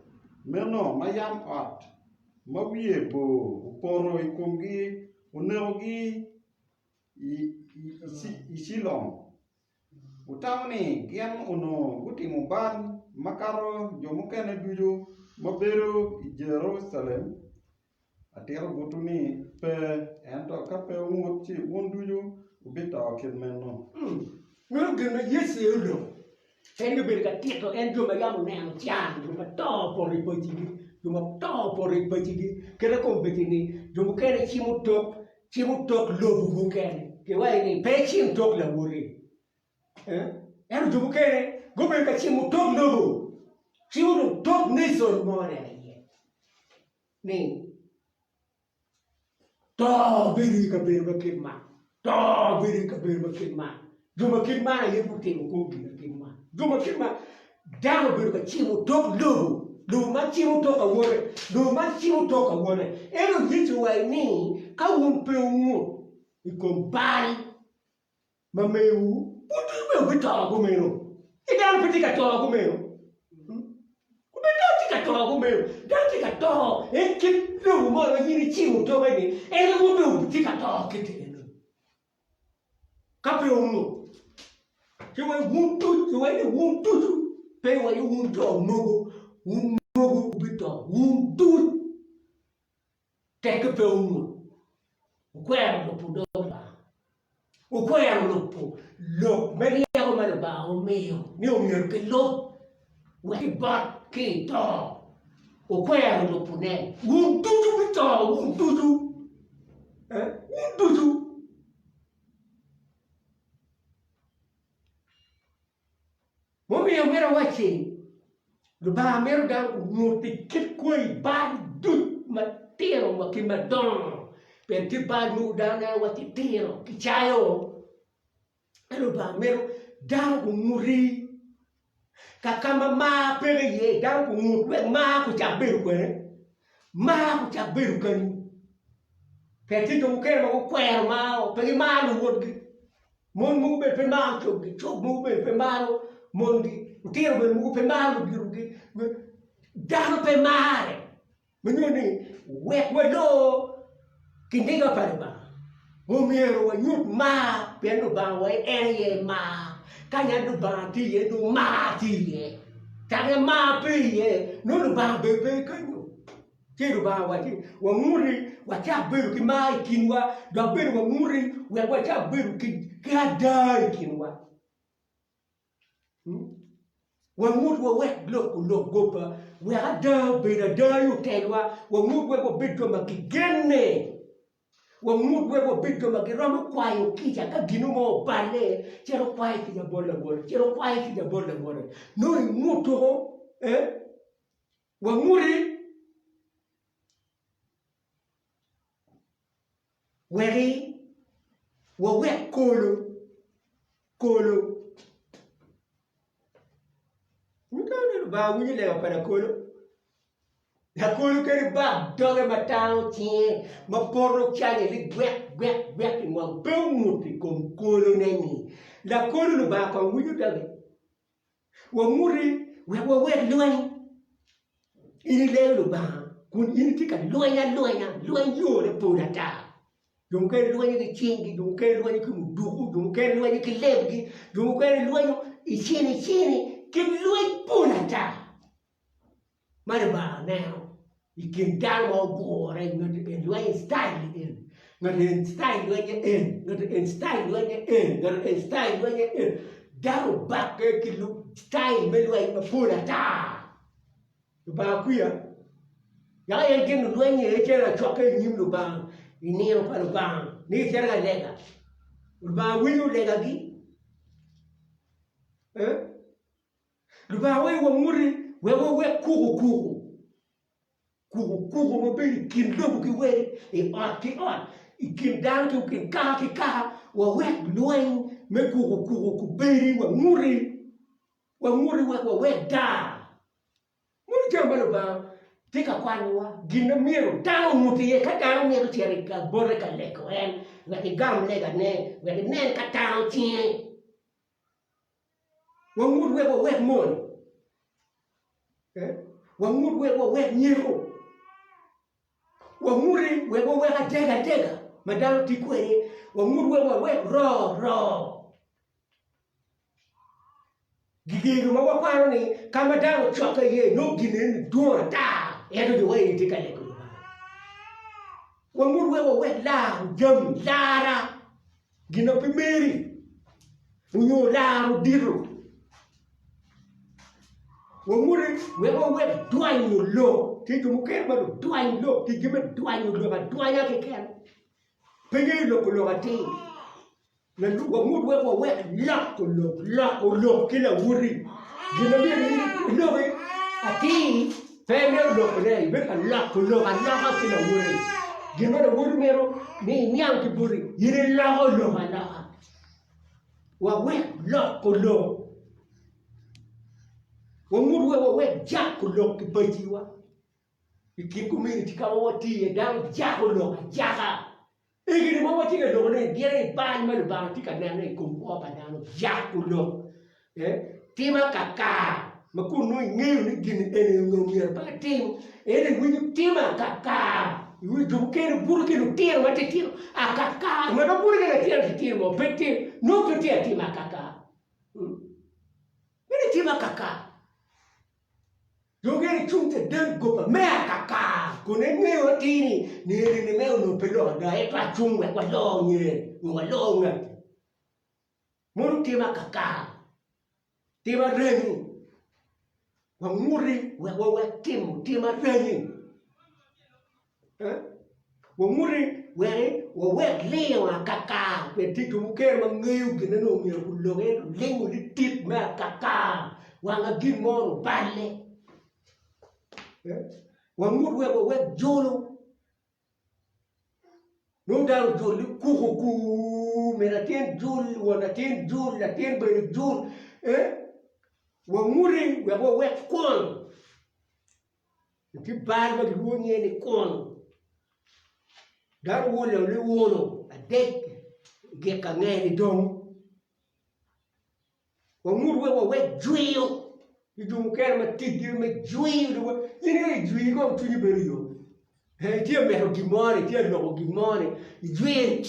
meno ma yam ot ma wiye bor opoto i komgi onekogi i Cilom, wutamo ni gin onongo gutimo bal makato jo mukene ducu ma bedo i Jerucalem? Atito botwu ni, pe, ento ka pe wungut ci wun ducu wubito kit meno. Meno gin ma Yecu aye oloko. En obedo ka tito en jo ma yam oneno can, jo ma to opoto i pacigi, jo ma to opoto i pacigi, kite kombeddi-ni jo mukene cimo tok, cimo tok lobo mukene. Kiwaco ni pe icim tok lawoti. Ento jo mukene gubedo ka cimo tok lobo, cimo dong tok nation mo-ni aye. Ni, To bedo i kabedo ma kit man, to bedo i kabedo ma kit man. Jo ma kit man aye gutimo kor gin ma kit man. Jo ma kit man, dano obedo ka cimo tok lobo, lobo man cimo tok awote, lobo man cimo tok awote. Ento Yecu owaco ni, ka wun pe wungut i kom bal, ma mewu, wun ducu bene wubito kumeno. Ci dano pe tye ka to kumeno? Pe dano tye ka to kumeno. Dano tye ka to en kit lobo mo ma in icimo toke-ni, en aye wun bene wutye ka to kit eno. Ka pe wungut, ci wai wun ducu, wai ni wun ducu, pe wai wun jo mogo, wun mogo wubito, wun ducu. Tekke pe wungut, wukwero lubo dog Lubanga, wukwero lubo lok me ryeko ma Lubanga omiyo ni omyero gilub wek gibot ki i to, wukwero lubone, wun ducu bito, wun ducu, wun ducu. Mumiyo myero awacci, Lubanga mito dano onyut i kit kwayi bal duc matino wa ki madongo, pien tye bal mogo dano neno wacci tino kicayo, ento Lubanga mito dano gunguti ka ka ma mar peke iye dano gungut wek mar gucak bedo kwene, mar gucak bedo kenyu pien tye jo mukene ma gukwero mar pe gimaro luwotgi. Mon mogo bene pe maro coggi, cog mogo bene pe maro mongi, lutino bene mogo pe maro luditogi. Dano pe mare. Ma nyuto ni wek walor kiniga pa Lubanga, omyero wanyut mar pien Lubanga wa en aye mar. Ka ngat Lubanga tye iye nongo mar tye iye. Ka mar pe iye nongo Lubanga bene pe kenyo. Ci Lubanga owacci, Wanguti wacak bedo ki mar i kinwa, dok bene wanguti wek wacak bedo ki ada i kinwa. Wangut wawek loko lok goba, wek ada obed ada i otelwa, wangut wek wabed jo ma gigenne, wangut wek wabed jo ma giromo kwayo kica ka gin mo oballe, cito kwayo kica bot lawote, cito kwayo kica bot lawote. Nongo inguto, eh? Wanguti weki wawek kolo kolo. Wutamo ni Lubanga winyo lega pa lakolo? Lakolo kadi bak doge ma tango cinge ma poto canye ni gwek gwek gwek i ngom pe ongut i kom kolone-ni. Lakolo Lubanga kong winyo doge. Wanguti wek wawek lweny. In ileyo Lubanga kun in itye ka lweny alwenya, lweny yore pol ata. Jo mukene lwenyo ki cinggi, jo mukene lwenyo ki muduku, jo mukene lwenyo ki lebgi, jo mukene lwenyo i cini cini kit lweny pol ata. Ma Lubanga oneno i kin dano ma ogure ngat en lwenyo i citayil en, ngat en citayil lwenye en, ngat en citayil lwenye en, ngat en citayil lwenye en, dano obakke ki citayil me lweny mapol ata. Lubanga kwiya yaka en gin lulweny aye cito ka cokke i nyim Lubanga i nino pa Lubanga ni gicito ka lega, Lubanga winyo legagi. Lubanga wek wanguti wek wawek kukukuku, kukukuku ma bedo i kin lobo ki wele, i ot ki ot, i kin dano ki kin kaka ki kaka, wawek lweny me kukukuku kubedi, wanguti, wanguti wek wawek daa. Meno jami ma Lubanga tye ka kwanyowa, gin ma myero dano ongut iye. Ka dano mito cito bote ka lego en, wek igam legane, wek inen ka tano cinge. Wangut wek wawek mony, wangut wek wawek nyeko, wanguti wek wawek adegadega ma dano tye kwede, wangut wek wawek roo roo. Gigego ma wakwano ni ka ma dano ocokke iye nongo gin eni dwong ata ento jo eni tye ka lego Lubanga. Wangut wek wawek laro jami, lara gin ma pe meri onyo laro dito. Wanguti wek wawek dwanyo lok, tye jo mukene ma ludwany lok, ticgi me dwanyo lok adwanya keken pe ngeyo loko lok atir. Wangut wek wawek loko lok, loko lok ki lawoti. Gin ma myero iloki atir pe imito lokone, ibedo ka loko lok aloka ki lawoti. Gin ma lawoti mito ni iniang ki boti, in iloko lok aloka. Wawek loko lok. Wangut wek wawek jako lok ki paciwa. I kin komuniti ka ma watye iye dano jako lok ajaka. Egini ma watye ka lokone ni gin aye bal ma Lubanga tye ka neno i kom kwo pa dano, jako lok, tim akakar ma kun nongo ingeyo ni gin eni onongo myero pe atim, ento iwinyo tim akakar, iwinyo jo mukene buto ki lutino matitino akakar, ngat ma buto ki latin matitino mo pe tye, nongo pe tye atima akakar, meno tim akakar. Dong en ecung caden goba me akaka kun en ngeyo atir ni nino-ni me onongo pe lok ada ento acung wek walor ngeye nyo walor ngati. Mono tim akaka, tim aranyi, wanguti wek wawek timo tim aranyi. Wanguti wek wawek lingo akaka pien tye jo mukene ma ngeyo gin ma nongo myero gulok ento lingo litik me akaka wanga gin mo oballe. Wangut wek wawek jolo nongo dano ojol ni kukuku min latin jul won latin jul latin bene jul wanguti wek wawek kwon. Tye bal ma kilwongo nyinge ni kun dano wolo liwolo adek gik ange ni dong wangut wek wawek jwiyo ki jo mukene ma ticgi me jwiyo in ka ijwiyo kong cwinyi bedo yom itye ka mito gin mo ni itye ka loko gin mo ni ijwiyo.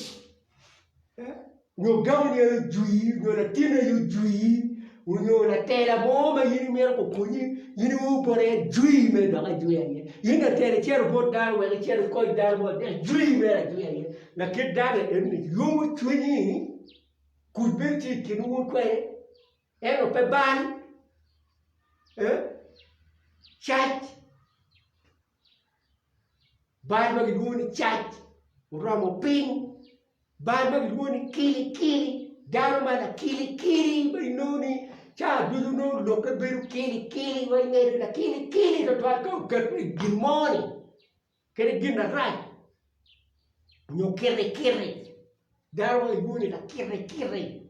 Nyo dakoni aye ojwiyi, nyo latinni aye ojwiyi, nyo latela mo ma in imito kokonyi, in iwor bote ajwi mere dok ajwiya iye. In latela icito bot dano wek icit ikony dano mo ajwi mere ajwiya iye. Lakit dano eni yomo cwinyi, kuc bedo tye i kinwu wun kwede, ento pe bal, cac. Bal ma gilwongo ni cac oromo piny, bal ma gilwongo ni kilikili, dano ma lakilikili ma inongo ni ca ducu nongo lokke bedo kilikili ma ingedo lakilikili twatwal ka oketo i gin mo-ni kadi gin marac nyo kitikiti dano ma gilwongo ni lakitikiti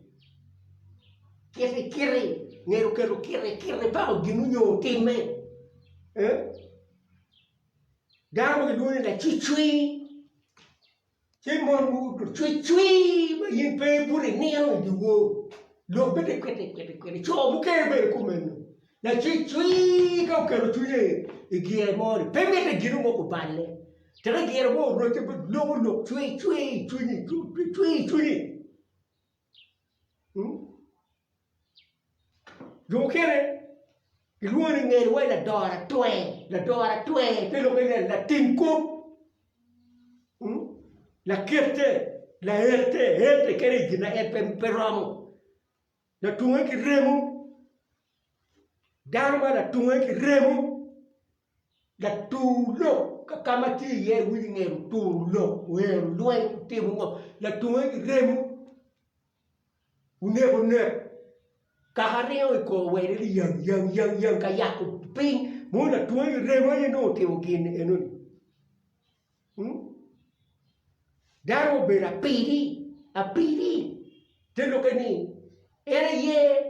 kitikiti ngedo keto kitikiti paka gin nyo otimme. Dano ma gilwongo ni lacwicwi, ci mon cwicwi ma in pe ibuto inino i dyewor lok bene kwiti kwiti kwiti co mukene bene kumeno lacwicwi ka oketo cwinye i gire mo-ni pe mitte gin mo oballe teke gire mo orocce bene loko lok cwicwi i cwinyi cwicwi i cwinyi. Jo mukene gilwongo ni ngene wai lador atwer, lador atwer te lokke ni latim kop, lakette, laette, ette kene i gin ma en pe romo, latunge ki remo, dano ma latunge ki remo. Latur lok ka ka ma tye iye iwinyo i nget oturo lok oero lweny otimo ngo latunge ki remo oneko nek kaka ringo i kor wene ni yang yang yang yang ka yako piny mo latunge ki remo aye nongo otimo gin enoni dano obedo apidi apidi te lokke ni en aye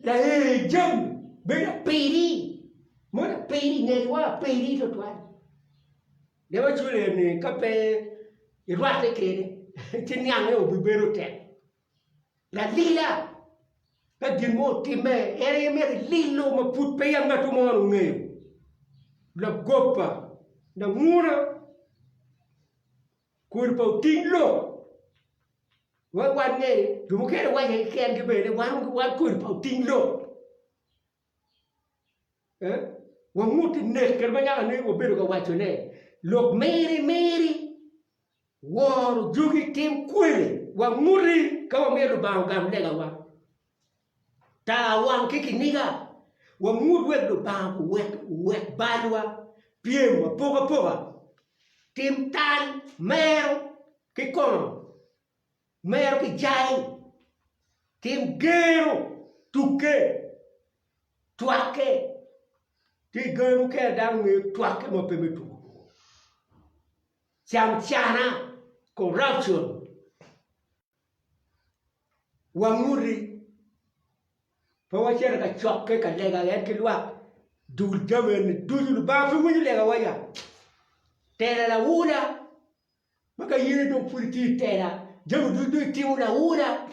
Laer jami bedo apidi, mono apidi ngewa apidi twatwal. Leb acwele eni ka pe irwatte kwede ci niange obibedo tek. Lalila ka gin mo otimme en aye myero ililo ma pud peya ngat mo ongeyo. Lagoba, languna, kodi pa oting lok. Wek wan nge, jo mukene waco kekengi bene ni wan wan kodi pa oting lok. Eh? Wangut i nek kede ma nyaka ni wabedo ka wacone. Lok miri miri, woro jogi tim kwele, wanguti ka wamito Lubanga ogam legawa. Tar wang ki kiniga, wangut wek Lubanga owek owek balwa, pyem, apokapoka, tim tal, mero ki kongo, mero ki jai, tim gero, tukke, twakke. Tye i gangi mukene dano ngeyo twakke ma pe me tuko tuko. Camcana, corruption. Wanguti, pe wacito ka cokke ka lega en ki lwak dul jami eni ducu Lubanga pe winyo legawa ya. Tela laula ma ka in dong pud itye i tela jami ducu dong itimo laula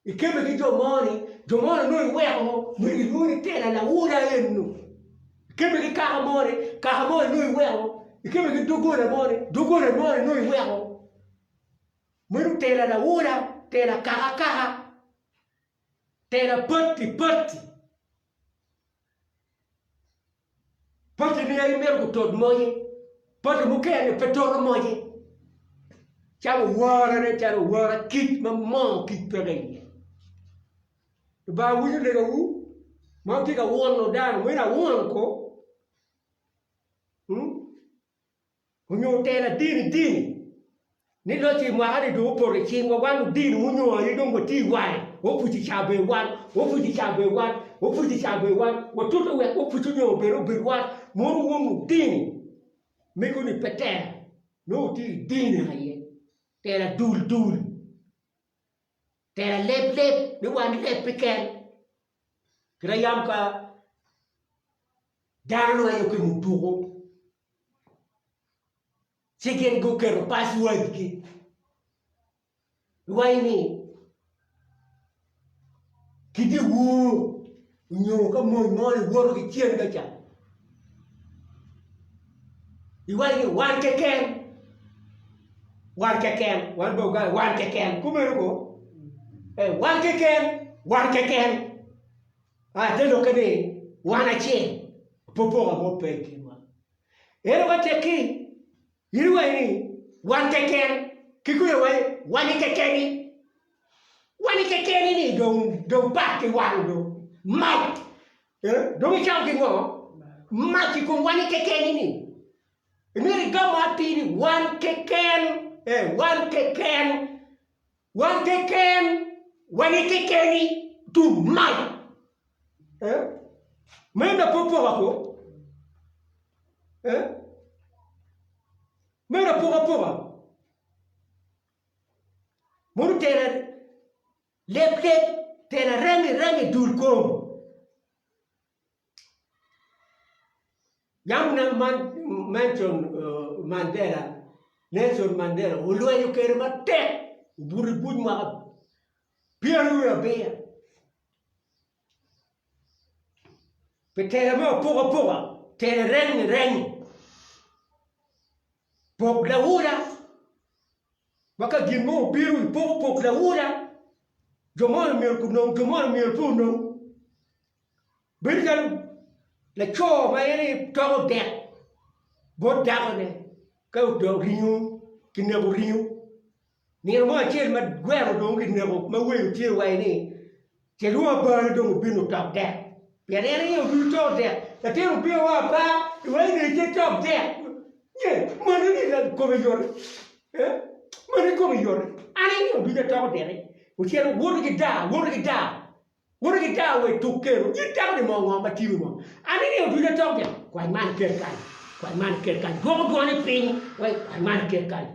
ikemme ki jo moni jo moni nongo iweko myero gilwongi ni tela laula eno ikemme ki kaka moni kaka moni nongo iweko ikemme ki doggola moni doggola moni nongo iweko. Meno tela laula, tela kaka kaka, tela pati pati. Pati ni aye myero gutot moce, pati mukene pe toto moce. Calo owora calo owora kic ma moo kic peke iye. Lubanga winyo legawu ma wutye ka wuno dano, meno awuno ko. Onyo tela dini dini ni loc i mwaka ni dong opoto i cingwa wan ludini munyo aye dong watye i wange opuc ca obedo wan opuc ca obedo wan opuc ca obedo wan watute wek opuc onyo obed obed wan mono wun ludini mego ni pe tela nongo wutye i dini aye tela dul dul tela leb leb ni wan leb keken kit ayam ka dano lwenyo ki mutuku Ci gin guketo passwordgi iwaco ni ki dyewor nyo ka mony moni woto ki cen ka ca iwaco ni wan keken wan keken wan pa Uganda wan keken kumeno ko wan keken wan keken te lokke ni wan acel apokapoka mo pe i kinwa. Ento ka tekki, in iwaco ni, Wan keken, ki kwe iwaco ni, Wani kekeni. Wani kekeni ni dong dong pat ki wan do. Mac! Eh, dong icako ki ngo? Mac i kom wani kekeni ni. Imito igamo atir ni wan keken, eh, wan keken, wan keken, wani kekeni, tum mac! Eh? Meno apokapoka ko? Eh? Meno apokapoka? Mono tela leb leb, tela rangi rangi dul kom. Yam man. Manson Mandela, Nelson Mandela olwenyo kwede matek obuto i buc mwaka pyeraryo abiro pi tela me apokapoka, tela rengi rengi, pok laula ma ka gin mo obino ipoko pok laula jo moni myero gunong jo moni myero pe onong. Bedo calo laco ma en aye toko dek bot dakone ka odok ringo kineko ringo nino mo acel ma gweno dong kineko ma welo tye iwaci ni ce lwongo abane dong obino otok dek pien en aye oducu toko dek latin obino wa apar iwaci ni ce tok dek nye mano ni kome yot mano kome yot an aye oducu atoko dek-ki ocito woto ki daa woto ki daa Woto ki taa wa i tuk keno, in teko ni moo ngo ma timi mo? An inino ducu atok dek, kwany man iket kany, kwany man iket kany, dwoko dwoni piny, wai kwany man iket kany,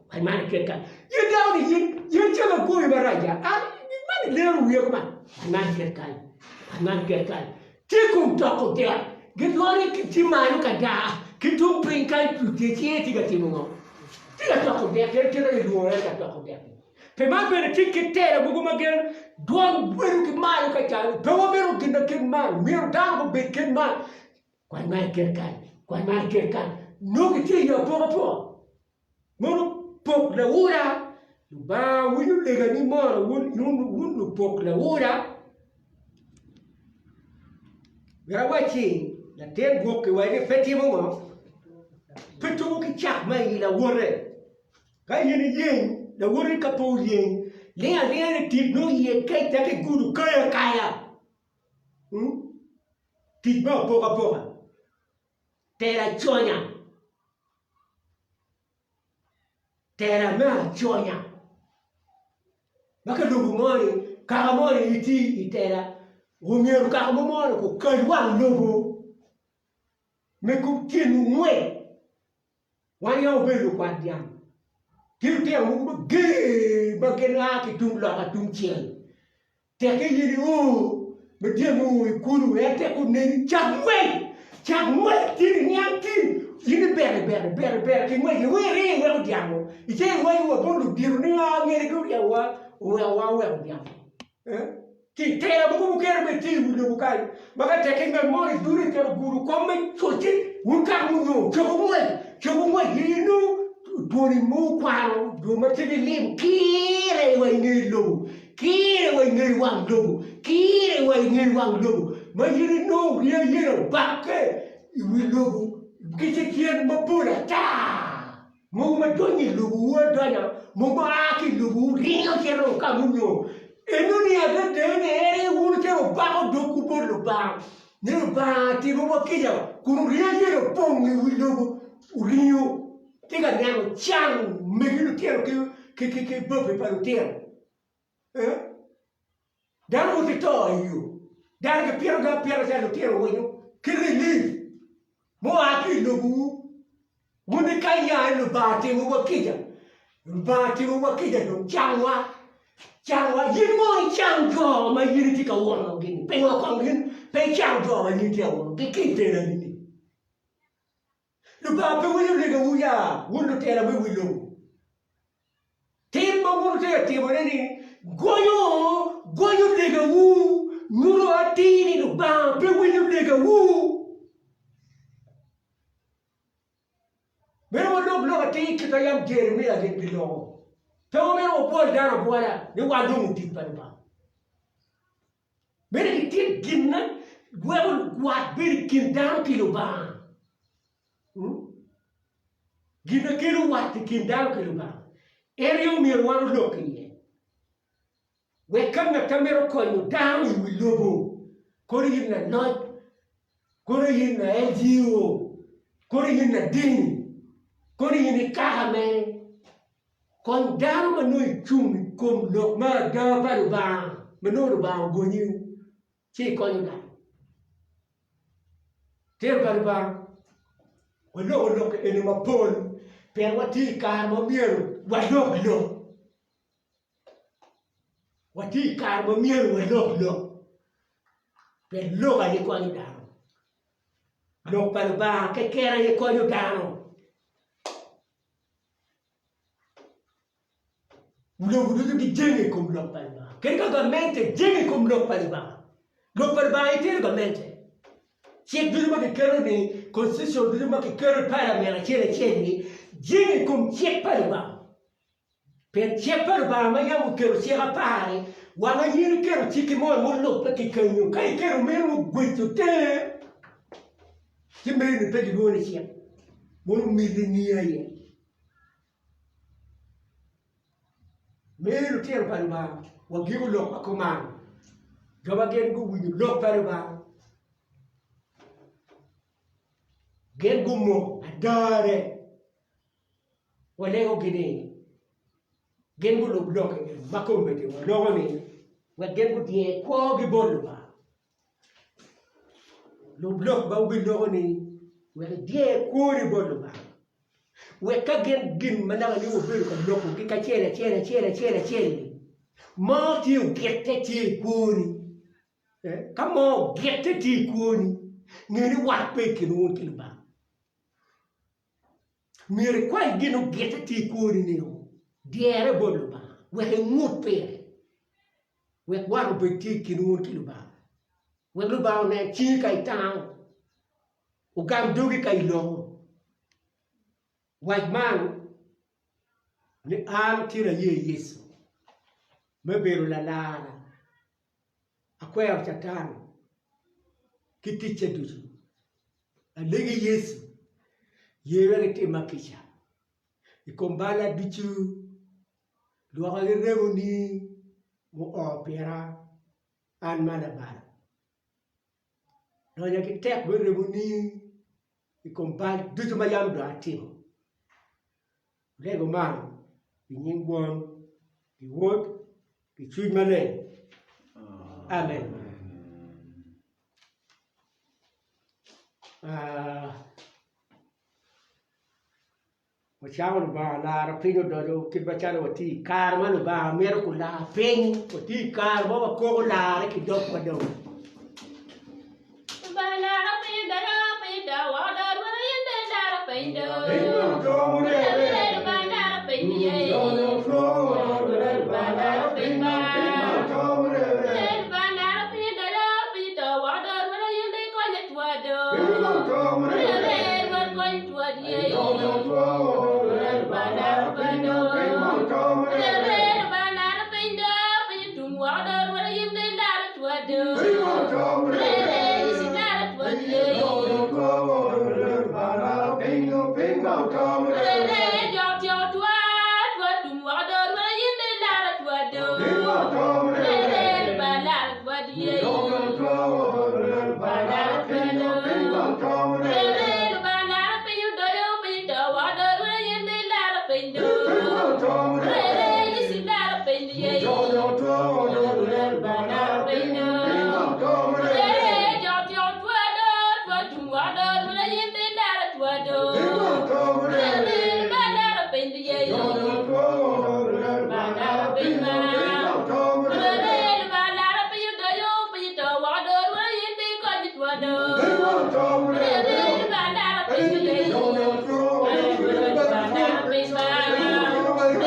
kwany man iket kany. In teko ni in, in calo agoyi marac ya, an man ilero wiya kuman, kwany man iket kany, kwany man iket kany. Tye kom toko dek, gidwoni tye malo ka daa, ki tung piny kany cinge tye ka timo ngo? Tye ka toko dek, kite gilwongo en ka toko dek-ki. Pi man bene tye ki tela mogo ma gin dwon bedo ki malo ka calo pe wamito gin ma kit man, myero dano gubed kit man, kwany man iket kany, kwany man iket kany, nongo gitye i apokapoka. Mono pok laura, Lubanga winyo legani mono wun lupok laura? Myero awacci latin gwok kiwaco ni pe timo ngo? Pe tuko ki cak ma i lawote. Ka in iyeng, lawoti ka pe oyeng, ling alinga ni tic nongo iye kec dok igudo kayi akaya. Tic me apokapoka, telo aconya, tela me aconya ma ka lobo moni kaka moni itye i tela omyero kaka mo moni okal wang lobo me kub tyenwu ngwec. Wan yam wabedo lukwat dyang ki lutino mogo mager ma gin a ki tung loka tung cel. Tekke in io ma dyang oo i kulu en tek oneni cak ngwec, cak ngwec tin iniang tin in ibero ibero ibero ibero ki ngwec iweko iringo iweko dyango ice iwaco wa bot ludito ni aa ngene ki oryemowa owekowa oweko dyango. Ki tela mogo mukene bene tye i wi lobo kany, ma ka tekke ngat mo ni dune ocito ogudo kom me cocce, wun kaka munyomo, cobo ngwec, cobo ngwec, in inongo twoni mo okwano jo ma tye ki lim kire wa i nge lobo, kire wa i nge wang lobo, kire wa i nge wang lobo, ma in inongo ringo aye obakke i wi lobo ki cen mapol ata. Mogo ma donyo i lobowu adonya, mogo ma a ki i lobowu ringo cito ka munyo. Enoni adada ni en aye wun wucito wubako dogwu bot Lubanga, ni Lubanga timowa kica kun wuringo ayela opong i wi lobo, wuringo tye ka neno can megi lutino ki bapi pa lutino. Dano woti to i yo, dano gipitogi apita calo lutino winyo ki relief mua ki i lobowu. Wun ikany ya ni Lubanga otimowa kica, Lubanga otimowa kica dong cangwa, cangwa. In mono icang jo ma in itye ka unogi-ni? Pingo kong in pe icang jo ma in itye ka unogi ki i telani-ni? Lubanga pe winyo legawu ya, wun lutela me wi lobo. Tim ma wun wutye ka timone-ni gonyo gonyo legawu, nyuto atir ni Lubanga pe winyo legawu. Meno walok lok atir kit ma yam Jeremia gin giloko. Pe wamito wabwol dano abwola ni wan dong otic pa Lubanga. Meno gitit gin ma weko wat bedo i kin dano ki Lubanga. Gin ma kelo wat i kin dano ki Lubanga en aye omyero wan olok iye. Wek ka ngat ma mito konyo dano i wi lobo, kono in laloc, kono in la LGO, kono in ladini, kono in i kaka mere, Kony dano ma nongo icung i kom lok me ada pa Lubanga ma nongo Lubanga ogonyi ci ikonyo dano. Tiro pa Lubanga, waloko lok eni mapol pien watye i kare ma myero walok lok. Watye i kare ma myero walok lok pien lok aye konyo dano. Lok pa Lubanga keken aye konyo dano. Lobo ducu gijenge i kom lok pa Lubanga. Kadi ka gamente jenge i kom lok pa Lubanga, lok pa Lubanga aye telo gamente. Cik ducu ma kiketo ni, constitution ducu ma kiketo i parliament acel acel-li jenge i kom cik pa Lubanga. Pien cik pa Lubanga ma yam oketo cik apar-ri, wang aye in iketo cikki mo mulubbe ki kenyo. Ka iketo meno mugweco tenge, ci meno-ni pe gilwongo ni cik, mono mitini aye. Meno lutino pa Lubanga, wagiko lok ma kuman. Jo ma gin guwinyo lok pa Lubanga, gin gumoko adane. Walegogi ni gin gulub lok ma kombeddi waloko ni wek gin gudyer kwogi bot Lubanga. Lub lok ma wubiloko ni wek idyer kwoni bot Lubanga. Wek ka gin gin ma naka ni wubedo ka lokogi kacel acel acel acel acel-li mo tye ogitte tye i kwoni, ka mo ogitte tye i kwoni, nge ni wat pe i kin wun ki Lubanga. Myero ikwany gin ogitte tye i kwoni nio, dyere bot Lubanga wek ingut pire, wek wat obed tye i kin wun ki Lubanga, wek Lubanga onen cingi ka itango, ogam dogi ka iloko. Wac man ni an tin aye Yecu me bedo lalarna. Akwero Catan ki ticce ducu. Alegi Yecu, ye wek itimma kica i kom balla ducu, lwoka ki remoni muo pira an ma labalo. Lonya ki tek me remoni i kom bal ducu ma yam dong atimo. Alego man i nying Won, ki Wod, ki Cwiny Maleng. Amen. Ah, Wacako Lubanga laro piny odoco kit macalo watye i kare ma Lubanga mito kular piny, watye i kare ma wakoko larre ki dogwa dong. Lubanga laro piny odoco, piny odo woko do, Rwot aye bene laro piny do. Lubanga laro piny ye. Lubanga laro piny ma. Lubanga laro piny odoco, piny oto woko do, Rwot aye bene konyo twa do. Rwot kony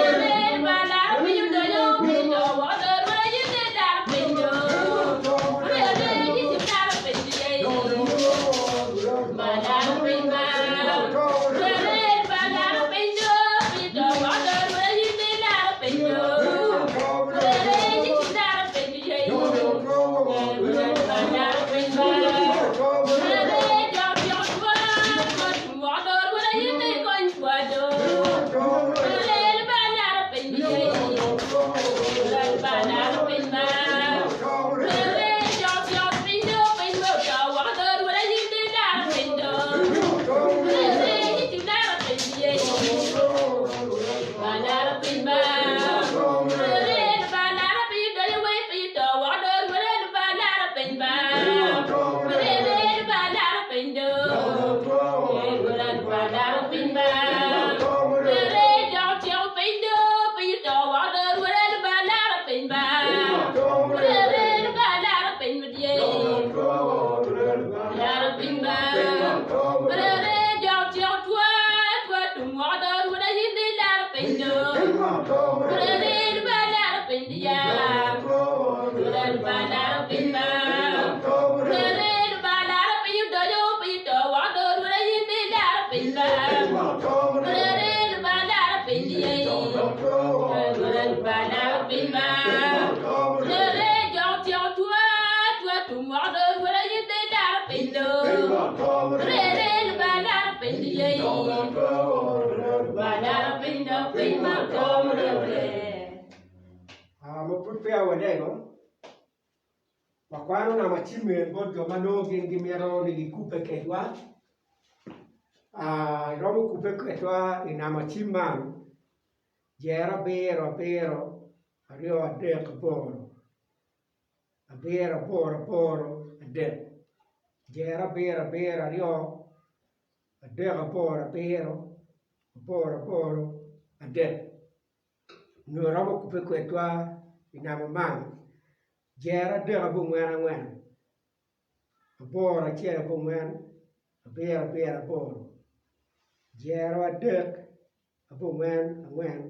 twa. Daro piny dok piny ma oto mudode. Ah, ma pud peya walego, wakwano namba cimel bot jo ma nongo gin gimito ni gikubbe kedwa. Ah, iromo kubbe kedwa i namba cim man, jero abiro abiro aryo adek aboro. Abiro aboro aboro adek jero abiro abiro aryo adek aboro abiro aboro aboro adek nyo romo kubbe kwedwa i namba man jero adek abongwen angwen aboro acel abongwen abiro abiro aboro jero adek abongwen angwen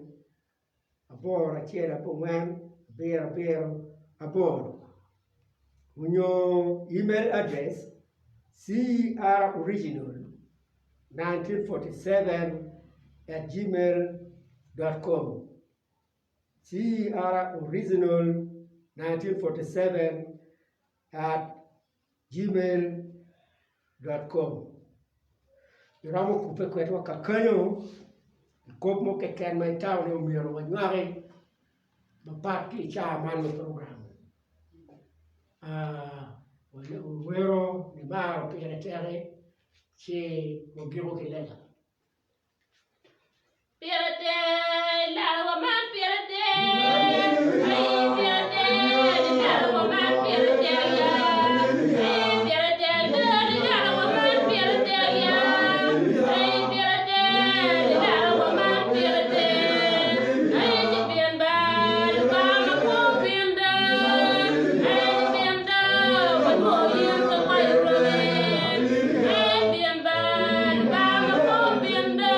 aboro acel abongwen abiro abiro aboro onyo email address croriginal 1947 at gmail dot com croriginal 1947 at gmail dot com Iromo kubbe kwedwa kakenyo i kop mo keken ma itamo ni omyero wanywaki mapat ki i caa man me program wawero nimaro pire teki ci wagiko ki lega. Pire tek, laro man pire tek, ai pire tek, laro man pire tek ya, ai pire tek, laro man pire tek ya, ai pire tek, laro man pire tek, ai ci pien ba Lubanga makwo pien da, ai ci pien da walwongo in ka kwayo romi, ai pien ba Lubanga makwo pien da.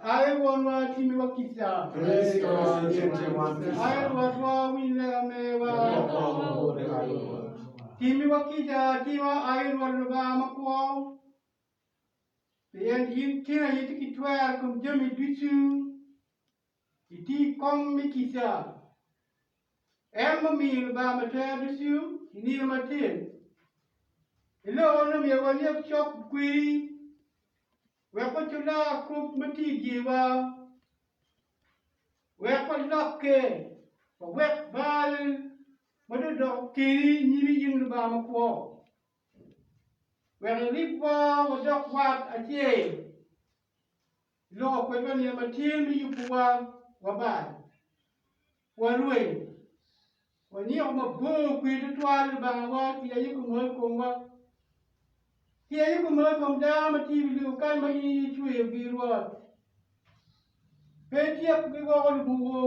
Ai Wonwa, timiwa kica. Ai Rwotwa, winy lega mewa. Timiwa kica atima, ai Rwot Lubanga makwo, pien in tin aye itye ki twero i kom jami ducu, itye i kom me kica. En mumiyo Lubanga matwer ducu i nino matin. Iloko ni myero wanyek cok kwedi Wek wacular kop ma tye i dyerwa, wek walokke, wawek bal ma dong odoko keni i nyimi in Lubanga makwo, wek iribwa wadok wat acel, iloko kwedwa nino matin me yubowa wabal, warweny, wanyiko mabor kwedi twatwal Lubangawa, tic aye komol i komwa. Tic aye komol i kom dano ma tye i wi lobo kany ma in icweyogi, Rwot. Pe ityekgi woko lubuku,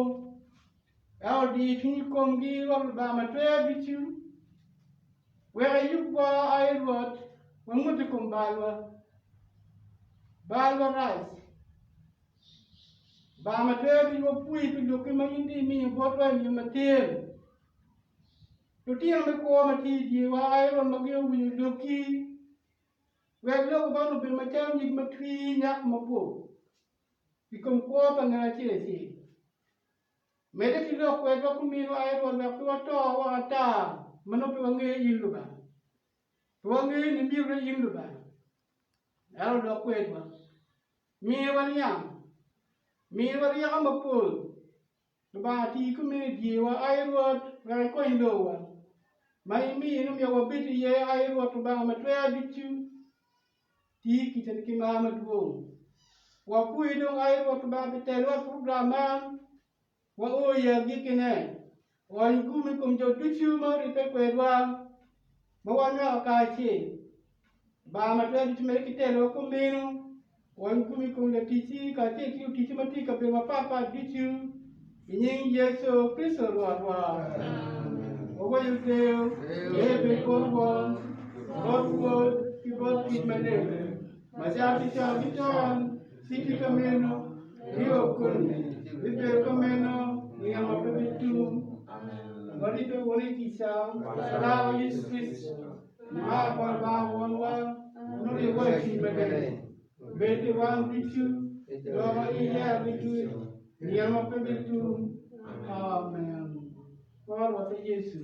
ento odi cwinyi i komgi, Rwot Lubanga Matwer Ducu. Wek iyubwa, ai Rwot, wangut i kom balwa. Balwa rac. Lubanga Matwer Ducu wapwoyi pi lokki ma in dong imiyo botwa i nino matin. Lutino me kwo ma tye i dyerwa aye rwom ma gin owinyo lokki. Wek lok man obed macalo nyig ma twi nyak mabor i kom kwo pa ngat acel acel. Medde ki lok kwedwa kuminwa aye Rwot wek pe wato woko ata ma nongo pe wangeyo in Lubanga. Pe wangeyo ni myero in Lubanga. Ento lok kwedwa. Miyowa niang. Miyowa ryeko mapol. Lubanga ti kumeno i dyerwa, ai Rwot, wek ikony lobowa ma imino myero wabed iye, ai Rwot Lubanga Matwer Ducu. Ti kicani ki mar madwong. Wapwoyi dong, ai Rwot Lubanga, pi telowa i program man. Wao i agikkine, oony gum i kom jo ducu ma oribbe kwedwa ma wanywako kacel. Lubanga ma Twero Ducu medde ki telowa kumeno, oony gum i kom laticci kacel ki luticci ma tye i kabedo mapatpat ducu, i nying Yecu Kricito Rwotwa. Wawaco deyo, deyo bed bot Won, bot Wod, ki bot Cwiny Maleng, macalo ki con ki con, ci tye ka meno. Nio koni, bibedo ka meno nino ma pe bitum. Waribbe wunu i kica pa Laro Yecu Kricito, nimar pa Lubanga Wonwa nongo ribowa i Cwiny Maleng. Bed i wan ducu, jo ma giyero ducu, nino ma pe bitum. Amen. Woro Rwotwa Yecu.